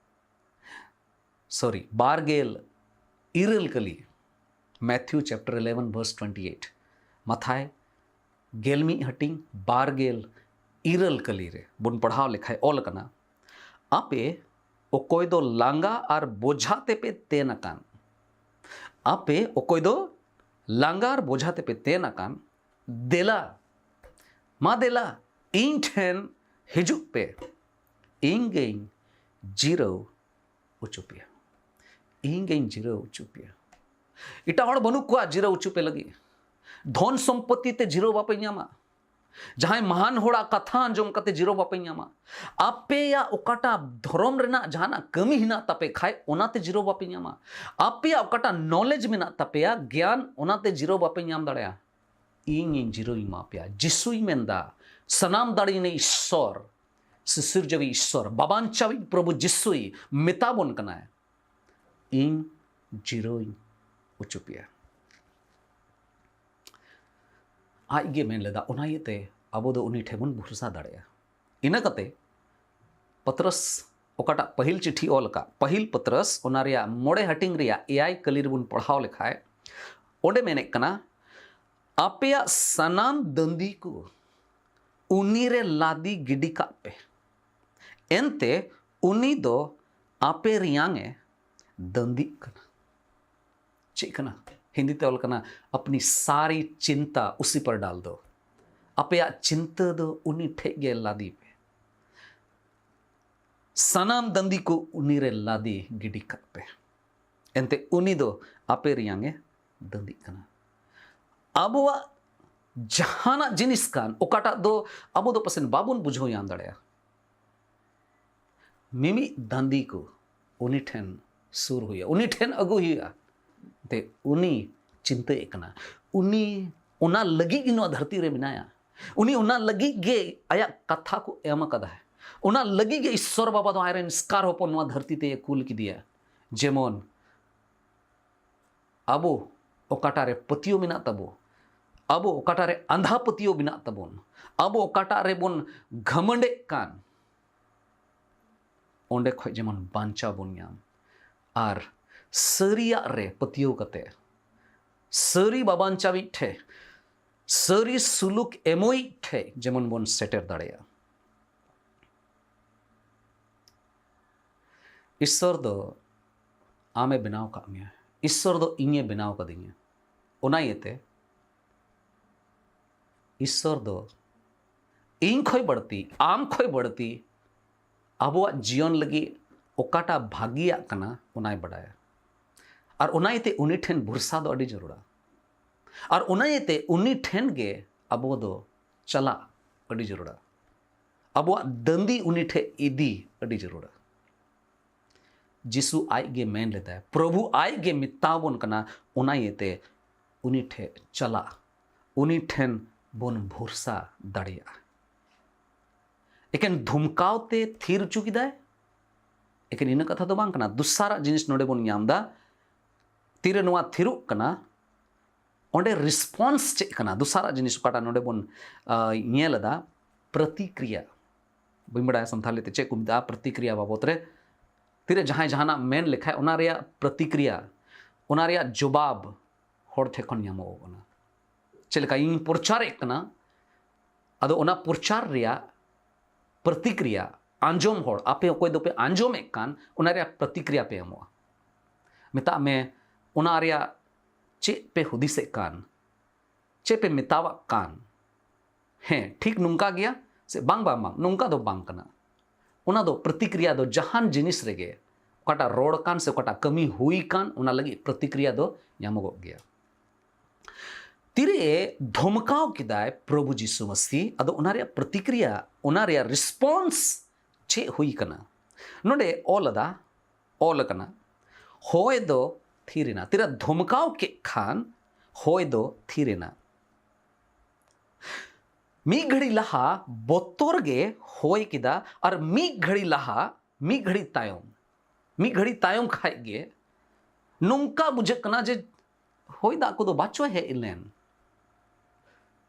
sorry, ᱵᱟᱨ ᱜᱮᱞ ᱤᱨᱟᱹᱞ ᱠᱟᱹᱞᱤ, Matthew chapter eleven verse twenty eight, ᱢᱟᱛᱷᱟᱭ ᱜᱮᱞ ᱢᱤᱫ ᱦᱟᱹᱴᱤᱧ ᱵᱟᱨ ᱜᱮᱞ ᱤᱨᱟᱹᱞ ᱠᱟᱹᱞᱤ ᱨᱮ ᱵᱚᱱ ᱯᱟᱲᱦᱟᱣ ᱞᱮᱠᱷᱟᱡ ᱚᱞ ᱟᱠᱟᱱᱟ, ᱟᱯᱮ ᱚᱠᱚᱭ ᱫᱚ ᱞᱟᱸᱜᱟ ᱟᱨ ᱵᱚᱡᱷᱟ ᱛᱮᱯᱮ ᱛᱮᱱ ᱟᱠᱟᱱ, ᱟᱯᱮ ᱚᱠᱚᱭ ᱫᱚ ᱞᱟᱸᱜᱟ ᱟᱨ ᱵᱚᱡᱷᱟ ᱛᱮᱯᱮ ᱛᱮᱱ ᱟᱠᱟᱱ, ᱫᱮᱞᱟ, ᱢᱟ ᱫᱮᱞᱟ, ᱤᱧ ᱴᱷᱮᱱ ᱦᱤᱡᱩᱜ ᱯᱮ, ᱤᱧ ᱜᱮᱧ ᱡᱤᱨᱟᱹᱣ ᱦᱚᱪᱚ ᱯᱮᱭᱟ᱾ ᱤᱧ ᱜᱮᱧ ᱡᱤᱨᱟᱹᱣ ᱦᱚᱪᱚ ᱯᱮᱭᱟ᱾ ᱮᱴᱟᱜ ᱦᱚᱲ ᱵᱟᱹᱱᱩᱜ ᱠᱚᱣᱟ ᱡᱤᱨᱟᱹᱣ ᱦᱚᱪᱚ ᱯᱮ ᱞᱟᱹᱜᱤᱫ᱾ ᱫᱷᱚᱱ ᱥᱚᱢᱯᱚᱛᱤ ᱛᱮ ᱡᱤᱨᱟᱹᱣ ᱵᱟᱯᱮ ᱧᱟᱢᱟ᱾ ᱡᱟᱦᱟᱸᱭ ᱢᱟᱦᱟᱱ ᱦᱚᱲᱟᱜ ᱠᱟᱛᱷᱟ ᱟᱸᱡᱚᱢ ᱠᱟᱛᱮ ᱡᱤᱨᱟᱹᱣ ᱵᱟᱯᱮ ᱧᱟᱢᱟ᱾ ᱟᱯᱮᱭᱟᱜ ᱚᱠᱟᱴᱟᱜ ᱫᱷᱚᱨᱚᱢ ᱨᱮᱱᱟᱜ ᱡᱟᱦᱟᱱᱟᱜ ᱠᱟᱹᱢᱤ ᱦᱮᱱᱟᱜ ᱛᱟᱯᱮ ᱠᱷᱟᱡ, ᱚᱱᱟᱛᱮ ᱡᱤᱨᱟᱹᱣ ᱵᱟᱯᱮ ᱧᱟᱢᱟ᱾ ᱟᱯᱮᱭᱟᱜ ᱚᱠᱟᱴᱟᱜ ᱱᱚᱞᱮᱡᱽ ᱢᱮᱱᱟᱜ ᱛᱟᱯᱮᱭᱟ, ᱜᱮᱭᱟᱱ, ᱚᱱᱟᱛᱮ ᱡᱤᱨᱟᱹᱣ ᱵᱟᱯᱮ ᱧᱟᱢ ᱫᱟᱲᱮᱭᱟᱜᱼᱟ᱾ ᱤᱧᱤᱧ ᱡᱤᱨᱟᱹᱣ ᱤᱧ ᱮᱢᱟ ᱯᱮᱭᱟ᱾ ᱡᱤᱥᱩᱭ ᱢᱮᱱᱫᱟ, ᱥᱟᱱᱟᱢ ᱫᱟᱲᱮᱭᱟᱱ ᱤᱥᱥᱚᱨ, ᱥᱤᱥᱤᱨᱡᱟᱹᱣᱤᱡ ᱤᱥᱥᱚᱨ, ᱵᱟᱵᱟᱧᱪᱟᱣᱤᱡ ᱯᱨᱚᱵᱷᱩ ᱡᱤᱥᱩᱭ ᱢᱮᱛᱟ ᱵᱚᱱ ᱠᱟᱱᱟᱭ, ᱤᱧ ᱡᱤᱨᱟᱹᱣᱤᱧ ᱚᱪᱚ ᱯᱮᱭᱟ᱾ ᱟᱡ ᱜᱮ ᱢᱮᱱ ᱞᱮᱫᱟ, ᱚᱱᱟ ᱤᱭᱟᱹᱛᱮ ᱟᱵᱚ ᱫᱚ ᱩᱱᱤ ᱴᱷᱮᱱ ᱵᱚᱱ ᱵᱷᱚᱨᱥᱟ ᱫᱟᱲᱮᱭᱟᱜᱼᱟ᱾ ᱤᱱᱟᱹ ᱠᱟᱛᱮ ᱯᱟᱛᱨᱚᱥ ᱚᱠᱟᱴᱟᱜ ᱯᱟᱹᱦᱤᱞ ᱪᱤᱴᱷᱤ ᱚᱞ ᱟᱠᱟᱫ, ᱯᱟᱹᱦᱤᱞ ᱯᱟᱛᱨᱚᱥ, ᱚᱱᱟ ᱨᱮᱭᱟᱜ ᱢᱚᱬᱮ ᱦᱟᱹᱴᱤᱧ ᱨᱮᱭᱟᱜ ᱮᱭᱟᱭ ᱠᱟᱹᱞᱤ ᱨᱮᱵᱚᱱ ᱯᱟᱲᱦᱟᱣ ᱞᱮᱠᱷᱟᱡ, ᱚᱸᱰᱮ ᱢᱮᱱᱮᱫ ᱠᱟᱱᱟ, ᱟᱯᱮᱭᱟᱜ ᱥᱟᱱᱟᱢ ᱫᱟᱹᱱᱫᱤ ᱠᱚ ᱩᱱᱤ ᱨᱮ ᱞᱟᱫᱮ ᱜᱤᱰᱤ ᱠᱟᱜ ᱯᱮ, ᱮᱱᱛᱮ ᱩᱱᱤ ᱫᱚ ᱟᱯᱮ ᱨᱮᱭᱟᱝ ᱮ ᱫᱟᱹᱱᱫᱤᱜ ᱠᱟᱱᱟ᱾ ᱪᱮᱫ ᱠᱟᱱᱟ? ᱦᱤᱱᱫᱤ ᱛᱮ ᱚᱞ ᱠᱟᱱᱟ, ᱟᱯᱱᱤ ᱥᱟᱨᱤ ᱪᱤᱱᱛᱟ ᱩᱥᱤ ᱯᱟᱨ ᱰᱟᱞ ᱫᱚ᱾ ᱟᱯᱮᱭᱟᱜ ᱪᱤᱱᱛᱟᱹ ᱫᱚ ᱩᱱᱤ ᱴᱷᱮᱡ ᱜᱮ ᱞᱟᱫᱮ ᱯᱮ᱾ ᱥᱟᱱᱟᱢ ᱫᱟᱹᱱᱫᱤ ᱠᱚ ᱩᱱᱤ ᱨᱮ ᱞᱟᱫᱮ ᱜᱤᱰᱤ ᱠᱟᱜ ᱯᱮ, ᱮᱱᱛᱮ ᱩᱱᱤ ᱫᱚ ᱟᱯᱮ ᱨᱮᱭᱟᱝ ᱮ ᱫᱟᱹᱱᱫᱤᱜ ᱠᱟᱱᱟ᱾ ᱟᱵᱚᱣᱟᱜ ᱡᱟᱦᱟᱱᱟᱜ ᱡᱤᱱᱤᱥ ᱠᱟᱱ, ᱚᱠᱟᱴᱟᱜ ᱫᱚ ᱟᱵᱚ ᱫᱚ ᱯᱟᱥᱮᱡ ᱵᱟᱵᱚᱱ ᱵᱩᱡᱷᱟᱹᱣ ᱧᱟᱢ ᱫᱟᱲᱮᱭᱟᱜᱼᱟ, ᱢᱤᱢᱤᱫ ᱫᱟᱹᱱᱫᱤ ᱠᱚ ᱩᱱᱤ ᱴᱷᱮᱱ ᱥᱩᱨ ᱦᱩᱭᱩᱜᱼᱟ, ᱩᱱᱤ ᱴᱷᱮᱱ ᱟᱹᱜᱩ ᱦᱩᱭᱩᱜᱼᱟ᱾ ᱮᱱᱛᱮ ᱩᱱᱤ ᱪᱤᱱᱛᱟᱹᱭᱮᱫ ᱠᱟᱱᱟ, ᱩᱱᱤ ᱚᱱᱟ ᱞᱟᱹᱜᱤᱫ ᱜᱮ ᱱᱚᱣᱟ ᱫᱷᱟᱹᱨᱛᱤ ᱨᱮ ᱢᱮᱱᱟᱭᱟ᱾ ᱩᱱᱤ ᱚᱱᱟ ᱞᱟᱹᱜᱤᱫ ᱜᱮ ᱟᱭᱟᱜ ᱠᱟᱛᱷᱟ ᱠᱚ ᱮᱢ ᱟᱠᱟᱫᱟ᱾ ᱚᱱᱟ ᱞᱟᱹᱜᱤᱫ ᱜᱮ ᱤᱥᱥᱚᱨ ᱵᱟᱵᱟ ᱫᱚ ᱟᱡᱨᱮᱱ ᱮᱥᱠᱟᱨ ᱦᱚᱯᱚᱱ ᱱᱚᱣᱟ ᱫᱷᱟᱹᱨᱛᱤ ᱛᱮᱭ ᱠᱩᱞ ᱠᱮᱫᱮᱭᱟ᱾ ᱡᱮᱢᱚᱱ ᱟᱵᱚ ᱚᱠᱟᱴᱟᱜ ᱨᱮ ᱯᱟᱹᱛᱭᱟᱹᱣ ᱢᱮᱱᱟᱜ ᱛᱟᱵᱚ, ᱟᱵᱚ ᱚᱠᱟᱴᱟᱜ ᱨᱮ ᱟᱸᱫᱷᱟ ᱯᱟᱹᱛᱭᱟᱹᱣ ᱢᱮᱱᱟᱜ ᱛᱟᱵᱚᱱ, ᱟᱵᱚ ᱚᱠᱟᱴᱟᱜ ᱨᱮᱵᱚᱱ ᱜᱷᱟᱢᱚᱸᱰᱮᱜ ᱠᱟᱱ, ᱚᱸᱰᱮ ᱠᱷᱚᱡ ᱡᱮᱢᱚᱱ ᱵᱟᱧᱪᱟᱣ ᱵᱚᱱ ᱧᱟᱢ᱾ ᱟᱨ ᱥᱟᱹᱨᱤᱭᱟᱜ ᱨᱮ ᱯᱟᱹᱛᱭᱟᱹᱣ ᱠᱟᱛᱮ, ᱥᱟᱹᱨᱤ ᱵᱟᱵᱟᱧᱪᱟᱣᱤᱡ ᱴᱷᱮᱡ, ᱥᱟᱹᱨᱤ ᱥᱩᱞᱩᱠ ᱮᱢᱚᱭᱤᱡ ᱴᱷᱮᱡ ᱡᱮᱢᱚᱱ ᱵᱚᱱ ᱥᱮᱴᱮᱨ ᱫᱟᱲᱮᱭᱟᱜᱼᱟ᱾ ᱤᱥᱥᱚᱨ ᱫᱚ ᱟᱢᱮ ᱵᱮᱱᱟᱣ ᱟᱠᱟᱫ ᱢᱮᱭᱟ᱾ ᱤᱥᱥᱚᱨ ᱫᱚ ᱤᱧᱮ ᱵᱮᱱᱟᱣ ᱟᱠᱟᱫᱤᱧᱟ᱾ ᱚᱱᱟ ᱤᱭᱟᱹᱛᱮ ᱤᱥᱥᱚᱨ ᱫᱚ ᱤᱧ ᱠᱷᱚᱱ ᱵᱟᱹᱲᱛᱤ, ᱟᱢ ᱠᱷᱚᱱ ᱵᱟᱹᱲᱛᱤ ᱟᱵᱚᱣᱟᱜ ᱡᱤᱭᱚᱱ ᱞᱟᱹᱜᱤᱫ ᱚᱠᱟᱴᱟᱜ ᱵᱷᱟᱹᱜᱤᱭᱟᱜ ᱠᱟᱱᱟ, ᱚᱱᱟᱭ ᱵᱟᱰᱟᱭᱟ᱾ ᱟᱨ ᱚᱱᱟ ᱤᱭᱟᱹᱛᱮ ᱩᱱᱤ ᱴᱷᱮᱱ ᱵᱷᱚᱨᱥᱟ ᱫᱚ ᱟᱹᱰᱤ ᱡᱟᱹᱨᱩᱲᱟ᱾ ᱟᱨ ᱚᱱᱟ ᱤᱭᱟᱹᱛᱮ ᱩᱱᱤ ᱴᱷᱮᱱ ᱜᱮ ᱟᱵᱚ ᱫᱚ ᱪᱟᱞᱟᱜ ᱟᱹᱰᱤ ᱡᱟᱹᱨᱩᱲᱟ᱾ ᱟᱵᱚᱣᱟᱜ ᱫᱟᱹᱱᱫᱤ ᱩᱱᱤ ᱴᱷᱮᱱ ᱤᱫᱤ ᱟᱹᱰᱤ ᱡᱟᱹᱨᱩᱲᱟ᱾ ᱡᱤᱥᱩ ᱟᱡ ᱜᱮ ᱢᱮᱱ ᱞᱮᱫᱟᱭ, ᱯᱨᱚᱵᱷᱩ ᱟᱡ ᱜᱮ ᱢᱮᱛᱟ ᱵᱚᱱ ᱠᱟᱱᱟ, ᱚᱱᱟ ᱤᱭᱟᱹᱛᱮ ᱩᱱᱤ ᱴᱷᱮᱱ ᱪᱟᱞᱟᱜ, ᱩᱱᱤ ᱴᱷᱮᱱ ᱵᱚᱱ ᱵᱷᱚᱨᱥᱟ ᱫᱟᱲᱮᱭᱟᱜᱼᱟ᱾ ᱮᱠᱮᱱ ᱫᱷᱩᱢᱠᱟᱣ ᱛᱮ ᱛᱷᱤᱨ ᱦᱚᱪᱚ ᱠᱮᱫᱟᱭ, ᱮᱠᱮᱱ ᱤᱱᱟᱹ ᱠᱟᱛᱷᱟ ᱫᱚ ᱵᱟᱝ ᱠᱟᱱᱟ᱾ ᱫᱚᱥᱟᱨᱟᱜ ᱡᱤᱱᱤᱥ ᱱᱚᱰᱮ ᱵᱚᱱ ᱧᱟᱢ ᱮᱫᱟ, ᱛᱤᱨᱮ ᱱᱚᱣᱟ ᱛᱷᱤᱨᱚᱜ ᱠᱟᱱᱟ, ᱚᱸᱰᱮ ᱨᱮᱥᱯᱚᱱᱥ ᱪᱮᱫ ᱠᱟᱱᱟ? ᱫᱚᱥᱟᱨᱟᱜ ᱡᱤᱱᱤᱥ ᱚᱠᱟᱴᱟᱜ ᱱᱚᱰᱮ ᱵᱚᱱ ᱟᱸ, ᱧᱮᱞ ᱮᱫᱟ, ᱯᱨᱚᱛᱤᱠᱨᱤᱭᱟ᱾ ᱵᱟᱹᱧ ᱵᱟᱲᱟᱭᱟ ᱥᱟᱱᱛᱟᱲᱤ ᱛᱮ ᱪᱮᱫ ᱠᱚ ᱢᱮᱛᱟᱜᱼᱟ ᱯᱨᱚᱛᱤᱠᱨᱤᱭᱟ ᱵᱟᱵᱚᱛ ᱨᱮ᱾ ᱛᱤᱨᱮ ᱡᱟᱦᱟᱸᱭ ᱡᱟᱦᱟᱱᱟᱜ ᱢᱮᱱ ᱞᱮᱠᱷᱟᱡ, ᱚᱱᱟ ᱨᱮᱭᱟᱜ ᱯᱨᱚᱛᱤᱠᱨᱤᱭᱟ, ᱚᱱᱟ ᱨᱮᱭᱟᱜ ᱡᱚᱵᱟᱵ ᱦᱚᱲ ᱴᱷᱮᱱ ᱠᱷᱚᱱ ᱧᱟᱢᱚᱜᱚᱜ ᱠᱟᱱᱟ᱾ ᱪᱮᱫ ᱞᱮᱠᱟ ᱤᱧ ᱯᱨᱚᱪᱟᱨᱮᱫ ᱠᱟᱱᱟ, ᱟᱫᱚ ᱚᱱᱟ ᱯᱨᱚᱪᱟᱨ ᱨᱮᱭᱟᱜ ᱯᱨᱚᱛᱤᱠᱨᱤᱭᱟ, ᱟᱸᱡᱚᱢ ᱦᱚᱲ, ᱟᱯᱮ ᱚᱠᱚᱭ ᱫᱚᱯᱮ ᱟᱸᱡᱚᱢᱮᱫ ᱠᱟᱱ, ᱚᱱᱟ ᱨᱮᱭᱟᱜ ᱯᱨᱚᱛᱤᱠᱨᱤᱭᱟ ᱯᱮ ᱮᱢᱚᱜᱼᱟ᱾ ᱢᱮᱛᱟᱜ ᱢᱮ, ᱚᱱᱟ ᱨᱮᱭᱟᱜ ᱪᱮᱫ ᱯᱮ ᱦᱩᱫᱤᱥᱮᱫ ᱠᱟᱱ, ᱪᱮᱫ ᱯᱮ ᱢᱮᱛᱟᱣᱟᱜ ᱠᱟᱱ, ᱦᱮᱸ, ᱴᱷᱤᱠ ᱱᱚᱝᱠᱟ ᱜᱮᱭᱟ ᱥᱮ ᱵᱟᱝ, ᱵᱟᱝ, ᱵᱟᱝ, ᱱᱚᱝᱠᱟ ᱫᱚ ᱵᱟᱝ ᱠᱟᱱᱟ᱾ ᱚᱱᱟ ᱫᱚ ᱯᱨᱚᱛᱤᱠᱨᱤᱭᱟ ᱫᱚ ᱡᱟᱦᱟᱱ ᱡᱤᱱᱤᱥ ᱨᱮᱜᱮ, ᱚᱠᱟᱴᱟᱜ ᱨᱚᱲ ᱠᱟᱱ ᱥᱮ ᱚᱠᱟᱴᱟᱜ ᱠᱟᱹᱢᱤ ᱦᱩᱭ ᱠᱟᱱ, ᱚᱱᱟ ᱞᱟᱹᱜᱤᱫ ᱯᱨᱚᱛᱤᱠᱨᱤᱭᱟ ᱫᱚ ᱧᱟᱢᱚᱜᱚᱜ ᱜᱮᱭᱟ᱾ ᱛᱤᱨᱮ ᱫᱷᱚᱢᱠᱟᱣ ᱠᱮᱫᱟᱭ ᱯᱨᱚᱵᱷᱩ ᱡᱤᱥᱩ ᱢᱟᱥᱤ, ᱟᱫᱚ ᱚᱱᱟ ᱨᱮᱭᱟᱜ ᱯᱨᱚᱛᱤᱠᱨᱤᱭᱟ, ᱚᱱᱟ ᱨᱮᱭᱟᱜ ᱨᱮᱥᱯᱚᱱᱥ ᱪᱮᱫ ᱦᱩᱭ ᱠᱟᱱᱟ? ᱱᱚᱰᱮ ᱚᱞ ᱟᱫᱟ, ᱚᱞ ᱟᱠᱟᱱᱟ, ᱦᱚᱭ ᱫᱚ ᱛᱷᱤᱨ ᱮᱱᱟ᱾ ᱛᱤᱨᱮ ᱫᱷᱚᱢᱠᱟᱣ ᱠᱮᱫ ᱠᱷᱟᱱ ᱦᱚᱭ ᱫᱚ ᱛᱷᱤᱨ ᱮᱱᱟ᱾ ᱢᱤᱫ ᱜᱷᱟᱹᱲᱤ ᱞᱟᱦᱟ ᱵᱚᱛᱚᱨ ᱜᱮ ᱦᱚᱭ ᱠᱮᱫᱟ, ᱟᱨ ᱢᱤᱫ ᱜᱷᱟᱹᱲᱤ ᱞᱟᱦᱟ, ᱢᱤᱫ ᱜᱷᱟᱹᱲᱤ ᱛᱟᱭᱚᱢ, ᱢᱤᱫ ᱜᱷᱟᱹᱲᱤ ᱛᱟᱭᱚᱢ ᱠᱷᱟᱡ ᱜᱮ ᱱᱚᱝᱠᱟ ᱵᱩᱡᱷᱟᱹᱜ ᱠᱟᱱᱟ ᱡᱮ ᱦᱚᱭ ᱫᱟᱜ ᱠᱚᱫᱚ ᱵᱟᱪᱚ ᱦᱮᱡ ᱞᱮᱱ᱾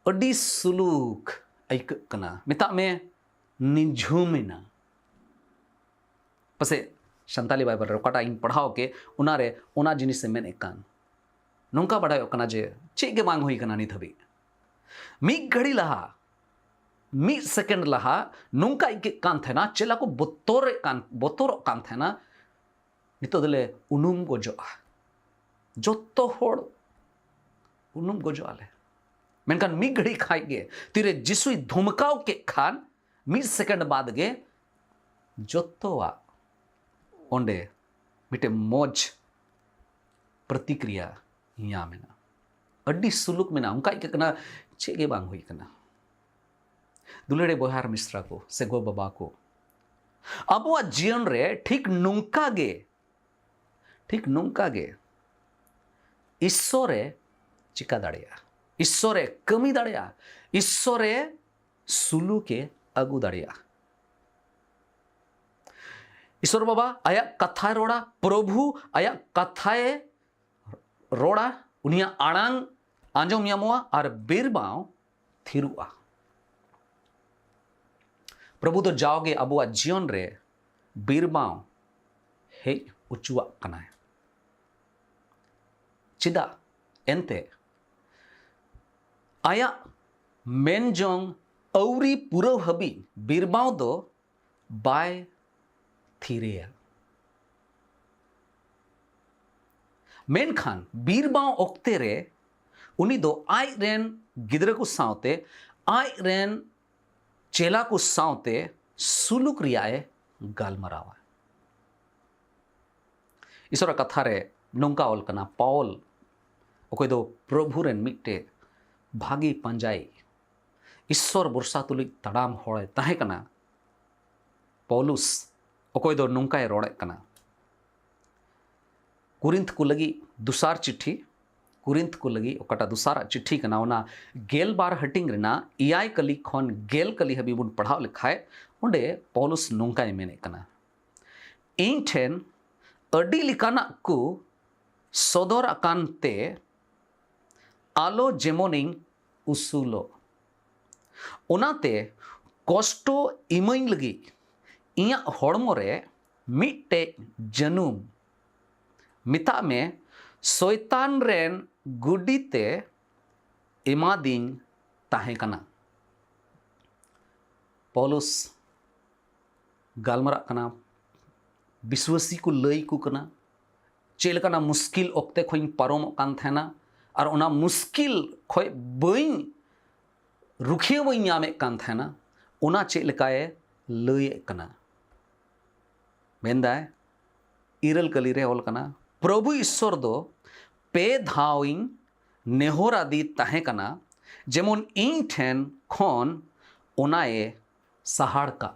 ᱟᱹᱰᱤ ᱥᱩᱞᱩᱠ ᱟᱹᱭᱠᱟᱹᱜ ᱠᱟᱱᱟ, ᱢᱮᱛᱟᱜ ᱢᱮ ᱱᱤᱡᱷᱩᱢ ᱮᱱᱟ᱾ ᱯᱟᱥᱮᱡ ᱥᱟᱱᱛᱟᱞᱤ ᱵᱟᱭᱵᱮᱞ ᱨᱮ ᱚᱠᱟᱴᱟᱜ ᱤᱧ ᱯᱟᱲᱦᱟᱣ ᱠᱮᱫ, ᱚᱱᱟᱨᱮ ᱚᱱᱟ ᱡᱤᱱᱤᱥᱮ ᱢᱮᱱᱮᱫ ᱠᱟᱱ᱾ ᱱᱚᱝᱠᱟ ᱵᱟᱰᱟᱭᱚᱜ ᱠᱟᱱᱟ ᱡᱮ ᱪᱮᱫ ᱜᱮ ᱵᱟᱝ ᱦᱩᱭ ᱠᱟᱱᱟ ᱱᱤᱛ ᱦᱟᱹᱵᱤᱡ᱾ ᱢᱤᱫ ᱜᱷᱟᱹᱲᱤ ᱞᱟᱦᱟ, ᱢᱤᱫ ᱥᱮᱠᱮᱱᱰ ᱞᱟᱦᱟ ᱱᱚᱝᱠᱟ ᱟᱹᱭᱠᱟᱹᱜ ᱠᱟᱱ ᱛᱟᱦᱮᱱᱟ, ᱪᱮᱫ ᱞᱮᱠᱟ ᱠᱚ ᱵᱚᱛᱚᱨᱮᱫ ᱠᱟᱱ, ᱵᱚᱛᱚᱨᱚᱜ ᱠᱟᱱ ᱛᱟᱦᱮᱱᱟ, ᱱᱤᱛᱚᱜ ᱫᱚᱞᱮ ᱩᱱᱩᱢ ᱜᱚᱡᱚᱜᱼᱟ᱾ ᱡᱚᱛᱚ ᱦᱚᱲ ᱩᱱᱩᱢ ᱜᱚᱡᱚᱜ ᱟᱞᱮ᱾ ᱢᱮᱱᱠᱷᱟᱱ ᱢᱤᱫ ᱜᱷᱟᱹᱲᱤᱡ ᱠᱷᱟᱡ ᱜᱮ ᱛᱤᱨᱮ ᱡᱤᱥᱩᱭ ᱫᱷᱩᱢᱠᱟᱣ ᱠᱮᱫ ᱠᱷᱟᱱ, ᱢᱤᱫ ᱥᱮᱠᱮᱱᱰ ᱵᱟᱫ ᱜᱮ ᱡᱚᱛᱚᱣᱟᱜ ᱚᱸᱰᱮ ᱢᱤᱫᱴᱮᱱ ᱢᱚᱡᱽ ᱯᱨᱚᱛᱤᱠᱨᱤᱭᱟ ᱧᱟᱢ ᱮᱱᱟ᱾ ᱟᱹᱰᱤ ᱥᱩᱞᱩᱠ ᱢᱮᱱᱟᱜᱼᱟ, ᱚᱱᱠᱟ ᱟᱹᱭᱠᱟᱹᱜ ᱠᱟᱱᱟ ᱪᱮᱫ ᱜᱮ ᱵᱟᱝ ᱦᱩᱭ ᱠᱟᱱᱟ᱾ ᱫᱩᱞᱟᱹᱲᱤᱭᱟᱹ ᱵᱚᱭᱦᱟ ᱟᱨ ᱢᱤᱥᱨᱟ ᱠᱚ ᱥᱮ ᱜᱚ ᱵᱟᱵᱟ ᱠᱚ, ᱟᱵᱚᱣᱟᱜ ᱡᱤᱭᱚᱱ ᱨᱮ ᱴᱷᱤᱠ ᱱᱚᱝᱠᱟ ᱜᱮ, ᱴᱷᱤᱠ ᱱᱚᱝᱠᱟ ᱜᱮ ᱤᱥᱥᱚᱨᱮ ᱪᱤᱠᱟ ᱫᱟᱲᱮᱭᱟᱜᱼᱟ, ᱤᱥᱥᱚᱨᱮ ᱠᱟᱹᱢᱤ ᱫᱟᱲᱮᱭᱟᱜᱼᱟ, ᱤᱥᱥᱚᱨᱮ ᱥᱩᱞᱩᱠᱮ ᱟᱹᱜᱩ ᱫᱟᱲᱮᱭᱟᱜᱼᱟ᱾ ᱤᱥᱥᱚᱨ ᱵᱟᱵᱟ ᱟᱭᱟᱜ ᱠᱟᱛᱷᱟᱭ ᱨᱚᱲᱟ, ᱯᱨᱚᱵᱷᱩ ᱟᱭᱟᱜ ᱠᱟᱛᱷᱟᱭ ᱨᱚᱲᱟ, ᱩᱱᱤᱭᱟᱜ ᱟᱲᱟᱝ ᱟᱸᱡᱚᱢ ᱧᱟᱢᱚᱜᱼᱟ ᱟᱨ ᱵᱤᱨᱵᱟᱶ ᱛᱷᱤᱨᱩᱜᱼᱟ᱾ ᱯᱨᱚᱵᱷᱩ ᱫᱚ ᱡᱟᱣᱜᱮ ᱟᱵᱚᱣᱟᱜ ᱡᱤᱭᱚᱱ ᱨᱮ ᱵᱤᱨᱵᱟᱶ ᱦᱮᱡ ᱦᱚᱪᱚᱣᱟᱜ ᱠᱟᱱᱟᱭ᱾ ᱪᱮᱫᱟᱜ? ᱮᱱᱛᱮ ᱟᱭᱟᱜ ᱢᱮᱱᱡᱚᱝ ᱟᱹᱣᱨᱤ ᱯᱩᱨᱟᱹᱣ ᱦᱟᱹᱵᱤᱡ ᱵᱤᱨᱵᱟᱶ ᱫᱚ ᱵᱟᱭ ᱛᱷᱤᱨᱮᱭᱟ᱾ ᱢᱮᱱᱠᱷᱟᱱ ᱵᱤᱨᱵᱟᱶ ᱚᱠᱛᱮ ᱨᱮ ᱩᱱᱤ ᱫᱚ ᱟᱡ ᱨᱮᱱ ᱜᱤᱫᱽᱨᱟᱹ ᱠᱚ ᱥᱟᱶᱛᱮ, ᱟᱡ ᱨᱮᱱ ᱪᱮᱞᱟ ᱠᱚ ᱥᱟᱶᱛᱮ ᱥᱩᱞᱩᱠ ᱨᱮᱭᱟᱜ ᱮ ᱜᱟᱞᱢᱟᱨᱟᱣᱟ᱾ ᱤᱥᱚᱨᱟᱜ ᱠᱟᱛᱷᱟ ᱨᱮ ᱱᱚᱝᱠᱟ ᱚᱞ ᱠᱟᱱᱟ, ᱯᱟᱣᱚᱞ, ᱚᱠᱚᱭ ᱫᱚ ᱯᱨᱚᱵᱷᱩ ᱨᱮᱱ ᱢᱤᱫᱴᱮᱡ ᱵᱷᱟᱜᱮ ᱯᱟᱸᱡᱟᱭ, ᱤᱥᱥᱚᱨ ᱵᱷᱚᱨᱥᱟ ᱛᱩᱞᱩᱡ ᱛᱟᱲᱟᱢ ᱦᱚᱲᱮ ᱛᱟᱦᱮᱸ ᱠᱟᱱᱟ, ᱯᱚᱞᱩᱥ, ᱚᱠᱚᱭ ᱫᱚ ᱱᱚᱝᱠᱟᱭ ᱨᱚᱲᱮᱫ ᱠᱟᱱᱟ᱾ ᱠᱩᱨᱤᱱᱛᱷ ᱠᱚ ᱞᱟᱹᱜᱤᱫ ᱫᱚᱥᱟᱨ ᱪᱤᱴᱷᱤ, ᱠᱩᱨᱤᱱᱛᱷ ᱠᱚ ᱞᱟᱹᱜᱤᱫ ᱚᱠᱟᱴᱟᱜ ᱫᱚᱥᱟᱨᱟᱜ ᱪᱤᱴᱷᱤ ᱠᱟᱱᱟ, ᱚᱱᱟ ᱜᱮᱞ ᱵᱟᱨ ᱦᱟᱹᱴᱤᱧ ᱨᱮᱱᱟᱜ ᱮᱭᱟᱭ ᱠᱟᱹᱞᱤ ᱠᱷᱚᱱ ᱜᱮᱞ ᱠᱟᱹᱞᱤ ᱦᱟᱹᱵᱤᱡ ᱵᱚᱱ ᱯᱟᱲᱦᱟᱣ ᱞᱮᱠᱷᱟᱡ, ᱚᱸᱰᱮ ᱯᱚᱞᱩᱥ ᱱᱚᱝᱠᱟᱭ ᱢᱮᱱᱮᱫ ᱠᱟᱱᱟ, ᱤᱧ ᱴᱷᱮᱱ ᱟᱹᱰᱤ ᱞᱮᱠᱟᱱᱟᱜ ᱠᱚ ᱥᱚᱫᱚᱨ ᱟᱠᱟᱱ ᱛᱮ ᱟᱞᱚ ᱡᱮᱢᱚᱱᱤᱧ ᱩᱥᱩᱞᱚᱜ᱾ ᱚᱱᱟᱛᱮ ᱠᱚᱥᱴᱚ ᱤᱢᱟᱹᱧ ᱞᱟᱹᱜᱤᱫ ᱤᱧᱟᱹᱜ ᱦᱚᱲᱢᱚ ᱨᱮ ᱢᱤᱫᱴᱮᱡ ᱡᱟᱹᱱᱩᱢ, ᱢᱮᱛᱟᱜ ᱢᱮ, ᱥᱚᱭᱛᱟᱱ ᱨᱮᱱ ᱜᱩᱰᱤ ᱛᱮ ᱮᱢᱟᱫᱤᱧ ᱛᱟᱦᱮᱸ ᱠᱟᱱᱟ᱾ ᱯᱚᱞᱩᱥ ᱜᱟᱞᱢᱟᱨᱟᱜ ᱠᱟᱱᱟ ᱵᱤᱥᱣᱟᱹᱥᱤ ᱠᱚ ᱞᱟᱹᱭ ᱠᱚ ᱠᱟᱱᱟ, ᱪᱮᱫ ᱞᱮᱠᱟᱱᱟᱜ ᱢᱩᱥᱠᱤᱞ ᱚᱠᱛᱮ ᱠᱷᱚᱱᱤᱧ ᱯᱟᱨᱚᱢᱚᱜ ᱠᱟᱱ ᱛᱟᱦᱮᱱᱟ ᱟᱨ ᱚᱱᱟ ᱢᱩᱥᱠᱤᱞ ᱠᱷᱚᱱ ᱵᱟᱹᱧ ᱨᱩᱠᱷᱤᱭᱟᱹ ᱵᱟᱹᱧ ᱧᱟᱢᱮᱫ ᱠᱟᱱ ᱛᱟᱦᱮᱱᱟ, ᱚᱱᱟ ᱪᱮᱫ ᱞᱮᱠᱟᱭ ᱞᱟᱹᱭᱮᱫ ᱠᱟᱱᱟ᱾ ᱢᱮᱱᱫᱟᱭ, ᱤᱨᱟᱹᱞ ᱠᱟᱹᱞᱤ ᱨᱮ ᱚᱞ ᱠᱟᱱᱟ, ᱯᱨᱚᱵᱷᱩ ᱤᱥᱥᱚᱨ ᱫᱚ ᱯᱮ ᱫᱷᱟᱣ ᱤᱧ ᱱᱮᱦᱚᱨ ᱟᱫᱮ ᱛᱟᱦᱮᱸ ᱠᱟᱱᱟ, ᱡᱮᱢᱚᱱ ᱤᱧ ᱴᱷᱮᱱ ᱠᱷᱚᱱ ᱚᱱᱟᱭ ᱥᱟᱦᱟᱲ ᱠᱟᱜ᱾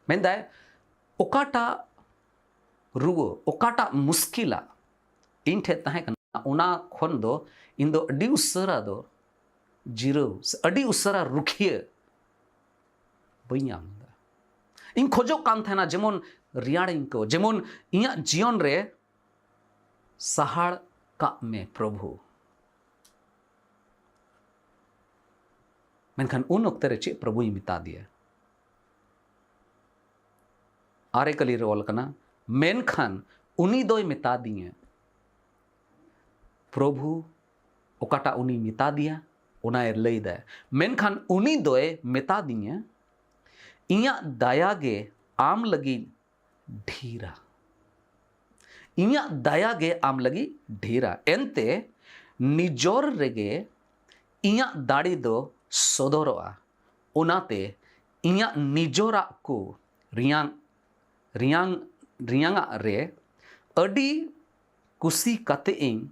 ᱢᱮᱱᱫᱟᱭ, ᱚᱠᱟᱴᱟᱜ ᱨᱩᱣᱟᱹ, ᱚᱠᱟᱴᱟᱜ ᱢᱩᱥᱠᱤᱞᱟᱜ ᱤᱧ ᱴᱷᱮᱱ ᱛᱟᱦᱮᱸ ᱠᱟᱱᱟ, ᱚᱱᱟ ᱠᱷᱚᱱ ᱫᱚ ᱤᱧ ᱫᱚ ᱟᱹᱰᱤ ᱩᱥᱟᱹᱨᱟ ᱫᱚ ᱡᱤᱨᱟᱹᱣ ᱥᱮ ᱟᱹᱰᱤ ᱩᱥᱟᱹᱨᱟ ᱨᱩᱠᱷᱤᱭᱟᱹ ᱵᱟᱹᱧ ᱧᱟᱢ ᱮᱫᱟ᱾ ᱤᱧ ᱠᱷᱚᱡᱚᱜ ᱠᱟᱱ ᱛᱟᱦᱮᱱᱟ ᱡᱮᱢᱚᱱ ᱨᱮᱭᱟᱲᱤᱧ ᱟᱹᱭᱠᱟᱹᱣ, ᱡᱮᱢᱚᱱ ᱤᱧᱟᱹᱜ ᱡᱤᱭᱚᱱ ᱨᱮ ᱥᱟᱦᱟᱲ ᱠᱟᱜ ᱢᱮ ᱯᱨᱚᱵᱷᱩ᱾ ᱢᱮᱱᱠᱷᱟᱱ ᱩᱱ ᱚᱠᱛᱮ ᱨᱮ ᱪᱮᱫ ᱯᱨᱚᱵᱷᱩᱭ ᱢᱮᱛᱟ ᱫᱮᱭᱟ? ᱟᱨᱮ ᱠᱟᱹᱞᱤ ᱨᱮ ᱚᱞ ᱠᱟᱱᱟ, ᱢᱮᱱᱠᱷᱟᱱ ᱩᱱᱤ ᱫᱚᱭ ᱢᱮᱛᱟ ᱫᱤᱧᱟ᱾ ᱯᱨᱚᱵᱷᱩ ᱚᱠᱟᱴᱟᱜ ᱩᱱᱤ ᱢᱮᱛᱟ ᱫᱮᱭᱟ, ᱚᱱᱟᱭ ᱞᱟᱹᱭ ᱫᱟᱭ᱾ ᱢᱮᱱᱠᱷᱟᱱ ᱩᱱᱤ ᱫᱚᱭ ᱢᱮᱛᱟ ᱫᱤᱧᱟ, ᱤᱧᱟᱹᱜ ᱫᱟᱭᱟ ᱜᱮ ᱟᱢ ᱞᱟᱹᱜᱤᱫ ᱰᱷᱮᱨᱟ᱾ ᱤᱧᱟᱹᱜ ᱫᱟᱭᱟ ᱜᱮ ᱟᱢ ᱞᱟᱹᱜᱤᱫ ᱰᱷᱮᱨᱟ᱾ ᱮᱱᱛᱮ ᱱᱤᱡᱚᱨ ᱨᱮᱜᱮ ᱤᱧᱟᱹᱜ ᱫᱟᱲᱮ ᱫᱚ ᱥᱚᱫᱚᱨᱚᱜᱼᱟ᱾ ᱚᱱᱟᱛᱮ ᱤᱧᱟᱹᱜ ᱱᱤᱡᱚᱨᱟᱜ ᱠᱚ ᱨᱮᱭᱟᱝ, ᱨᱮᱭᱟᱝ, ᱨᱮᱭᱟᱝᱟᱜ ᱨᱮ ᱟᱹᱰᱤ ᱠᱩᱥᱤ ᱠᱟᱛᱮ ᱤᱧ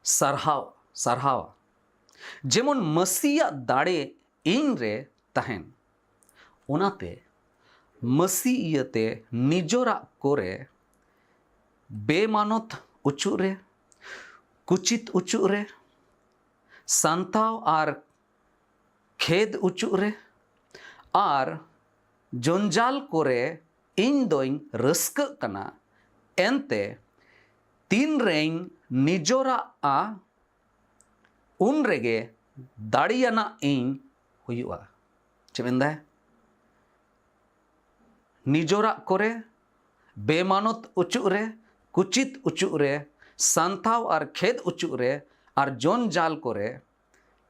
ᱥᱟᱨᱦᱟᱣ, ᱥᱟᱨᱦᱟᱣᱟ᱾ ᱡᱮᱢᱚᱱ ᱢᱟᱹᱥᱤᱭᱟᱜ ᱫᱟᱲᱮ ᱤᱧ ᱨᱮ ᱛᱟᱦᱮᱱ᱾ ᱚᱱᱟᱛᱮ ᱢᱟᱹᱥᱤ ᱤᱭᱟᱹᱛᱮ ᱱᱤᱡᱚᱨᱟᱜ ᱠᱚᱨᱮ ᱵᱮᱢᱟᱱᱚᱛ ᱚᱪᱚᱜ ᱨᱮ, ᱠᱩᱪᱤᱛ ᱚᱪᱚᱜ ᱨᱮ, ᱥᱟᱱᱛᱟᱣ ᱟᱨ ᱠᱷᱮᱫ ᱚᱪᱚᱜ ᱨᱮ ᱟᱨ ᱡᱚᱧᱡᱟᱞ ᱠᱚᱨᱮ ᱤᱧ ᱫᱚᱧ ᱨᱟᱹᱥᱠᱟᱹᱜ ᱠᱟᱱᱟ᱾ ᱮᱱᱛᱮ ᱛᱤᱱ ᱨᱮᱧ ᱱᱤᱡᱚᱨᱟᱜᱼᱟ, ᱩᱱ ᱨᱮᱜᱮ ᱫᱟᱲᱮᱭᱟᱱᱟᱜ ᱤᱧ ᱦᱩᱭᱩᱜᱼᱟ᱾ ᱪᱮᱫ ᱢᱮᱱᱫᱟᱭ? ᱱᱤᱡᱚᱨᱟᱜ ᱠᱚᱨᱮ, ᱵᱮᱢᱟᱱᱚᱛ ᱚᱪᱚᱜ ᱨᱮ, ᱠᱩᱪᱤᱛ ᱚᱪᱚᱜ ᱨᱮ, ᱥᱟᱱᱛᱟᱣ ᱟᱨ ᱠᱷᱮᱫ ᱚᱪᱚᱜ ᱨᱮ ᱟᱨ ᱡᱚᱧᱡᱟᱞ ᱠᱚᱨᱮ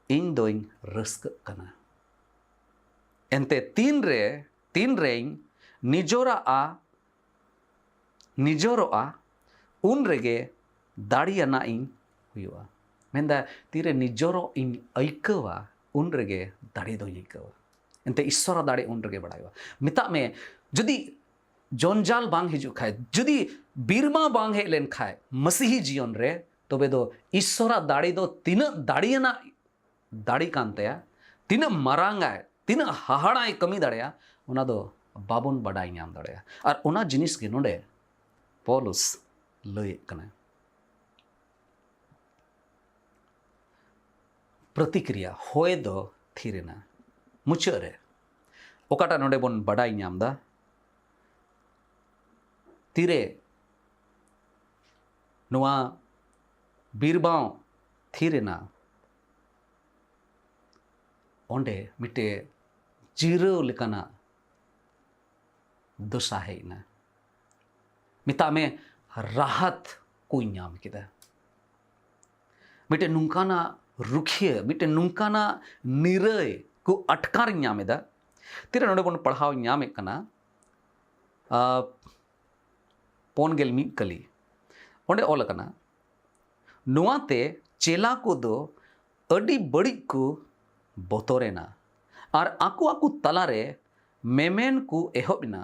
ᱤᱧ ᱫᱚᱧ ᱨᱟᱹᱥᱠᱟᱹᱜ ᱠᱟᱱᱟ᱾ ᱮᱱᱛᱮ ᱛᱤᱱ ᱨᱮ ᱛᱤᱱ ᱨᱮᱧ ᱱᱤᱡᱚᱨᱟᱜᱼᱟ, ᱱᱤᱡᱚᱨᱚᱜᱼᱟ, ᱩᱱ ᱨᱮᱜᱮ ᱫᱟᱲᱮᱭᱟᱱᱟᱜ ᱤᱧ ᱦᱩᱭᱩᱜᱼᱟ᱾ ᱢᱮᱱᱫᱟ, ᱛᱤᱨᱮ ᱱᱤᱡᱚᱨᱚᱜ ᱤᱧ ᱟᱹᱭᱠᱟᱹᱣᱟ, ᱩᱱ ᱨᱮᱜᱮ ᱫᱟᱲᱮ ᱫᱚᱧ ᱟᱹᱭᱠᱟᱹᱣᱟ᱾ ᱮᱱᱛᱮ ᱤᱥᱥᱚᱨᱟᱜ ᱫᱟᱲᱮ ᱩᱱ ᱨᱮᱜᱮ ᱵᱟᱲᱟᱭᱚᱜᱼᱟ᱾ ᱢᱮᱛᱟᱜ ᱢᱮ, ᱡᱩᱫᱤ ᱡᱚᱧᱡᱟᱞ ᱵᱟᱝ ᱦᱤᱡᱩᱜ ᱠᱷᱟᱡ, ᱡᱩᱫᱤ ᱵᱤᱨᱢᱟ ᱵᱟᱝ ᱦᱮᱡ ᱞᱮᱱ ᱠᱷᱟᱡ ᱢᱟᱹᱥᱤᱦᱤ ᱡᱤᱭᱚᱱ ᱨᱮ, ᱛᱚᱵᱮ ᱫᱚ ᱤᱥᱥᱚᱨᱟᱜ ᱫᱟᱲᱮ ᱫᱚ ᱛᱤᱱᱟᱹᱜ ᱫᱟᱲᱮᱭᱟᱱᱟᱜ ᱫᱟᱲᱮ ᱠᱟᱱ ᱛᱟᱭᱟ, ᱛᱤᱱᱟᱹᱜ ᱢᱟᱨᱟᱝ ᱟᱭ, ᱛᱤᱱᱟᱹᱜ ᱦᱟᱦᱟᱲᱟᱭ ᱠᱟᱹᱢᱤ ᱫᱟᱲᱮᱭᱟᱜᱼᱟ, ᱚᱱᱟ ᱫᱚ ᱵᱟᱵᱚᱱ ᱵᱟᱰᱟᱭ ᱧᱟᱢ ᱫᱟᱲᱮᱭᱟᱜᱼᱟ᱾ ᱟᱨ ᱚᱱᱟ ᱡᱤᱱᱤᱥ ᱜᱮ ᱱᱚᱰᱮ ᱯᱚᱞᱩᱥ ᱞᱟᱹᱭᱮᱫ ᱠᱟᱱᱟᱭ᱾ ᱯᱨᱚᱛᱤᱠᱨᱤᱭᱟ, ᱦᱚᱭ ᱫᱚ ᱛᱷᱤᱨ ᱮᱱᱟ᱾ ᱢᱩᱪᱟᱹᱫ ᱨᱮ ᱚᱠᱟᱴᱟᱜ ᱱᱚᱰᱮ ᱵᱚᱱ ᱵᱟᱰᱟᱭ ᱧᱟᱢ ᱮᱫᱟ, ᱛᱤᱨᱮ ᱱᱚᱣᱟ ᱵᱤᱨᱵᱟᱶ ᱛᱷᱤᱨ ᱮᱱᱟ, ᱚᱸᱰᱮ ᱢᱤᱫᱴᱮᱡ ᱡᱤᱨᱟᱹᱣ ᱞᱮᱠᱟᱱᱟᱜ ᱫᱚᱥᱟ ᱦᱮᱡ ᱮᱱᱟ᱾ ᱢᱮᱛᱟᱜ ᱢᱮ, ᱨᱟᱦᱟᱛ ᱠᱚᱧ ᱧᱟᱢ ᱠᱮᱫᱟ᱾ ᱢᱤᱫᱴᱮᱱ ᱱᱚᱝᱠᱟᱱᱟᱜ ᱨᱩᱠᱷᱤᱭᱟᱹ, ᱢᱤᱫᱴᱮᱱ ᱱᱚᱝᱠᱟᱱᱟᱜ ᱱᱤᱨᱟᱹᱭ ᱠᱚ ᱟᱴᱠᱟᱨᱤᱧ ᱧᱟᱢ ᱮᱫᱟ᱾ ᱛᱤᱨᱮ ᱱᱚᱰᱮ ᱵᱚᱱ ᱯᱟᱲᱦᱟᱣ ᱧᱟᱢᱮᱫ ᱠᱟᱱᱟ, ᱟᱨ ᱯᱩᱱ ᱜᱮᱞ ᱢᱤᱫ ᱠᱟᱹᱞᱤ, ᱚᱸᱰᱮ ᱚᱞ ᱟᱠᱟᱱᱟ, ᱱᱚᱣᱟᱛᱮ ᱪᱮᱞᱟ ᱠᱚᱫᱚ ᱟᱹᱰᱤ ᱵᱟᱹᱲᱤᱡ ᱠᱚ ᱵᱚᱛᱚᱨᱮᱱᱟ ᱟᱨ ᱟᱠᱚ ᱟᱠᱚ ᱛᱟᱞᱟᱨᱮ ᱢᱮᱢᱮᱱ ᱠᱚ ᱮᱦᱚᱵ ᱮᱱᱟ,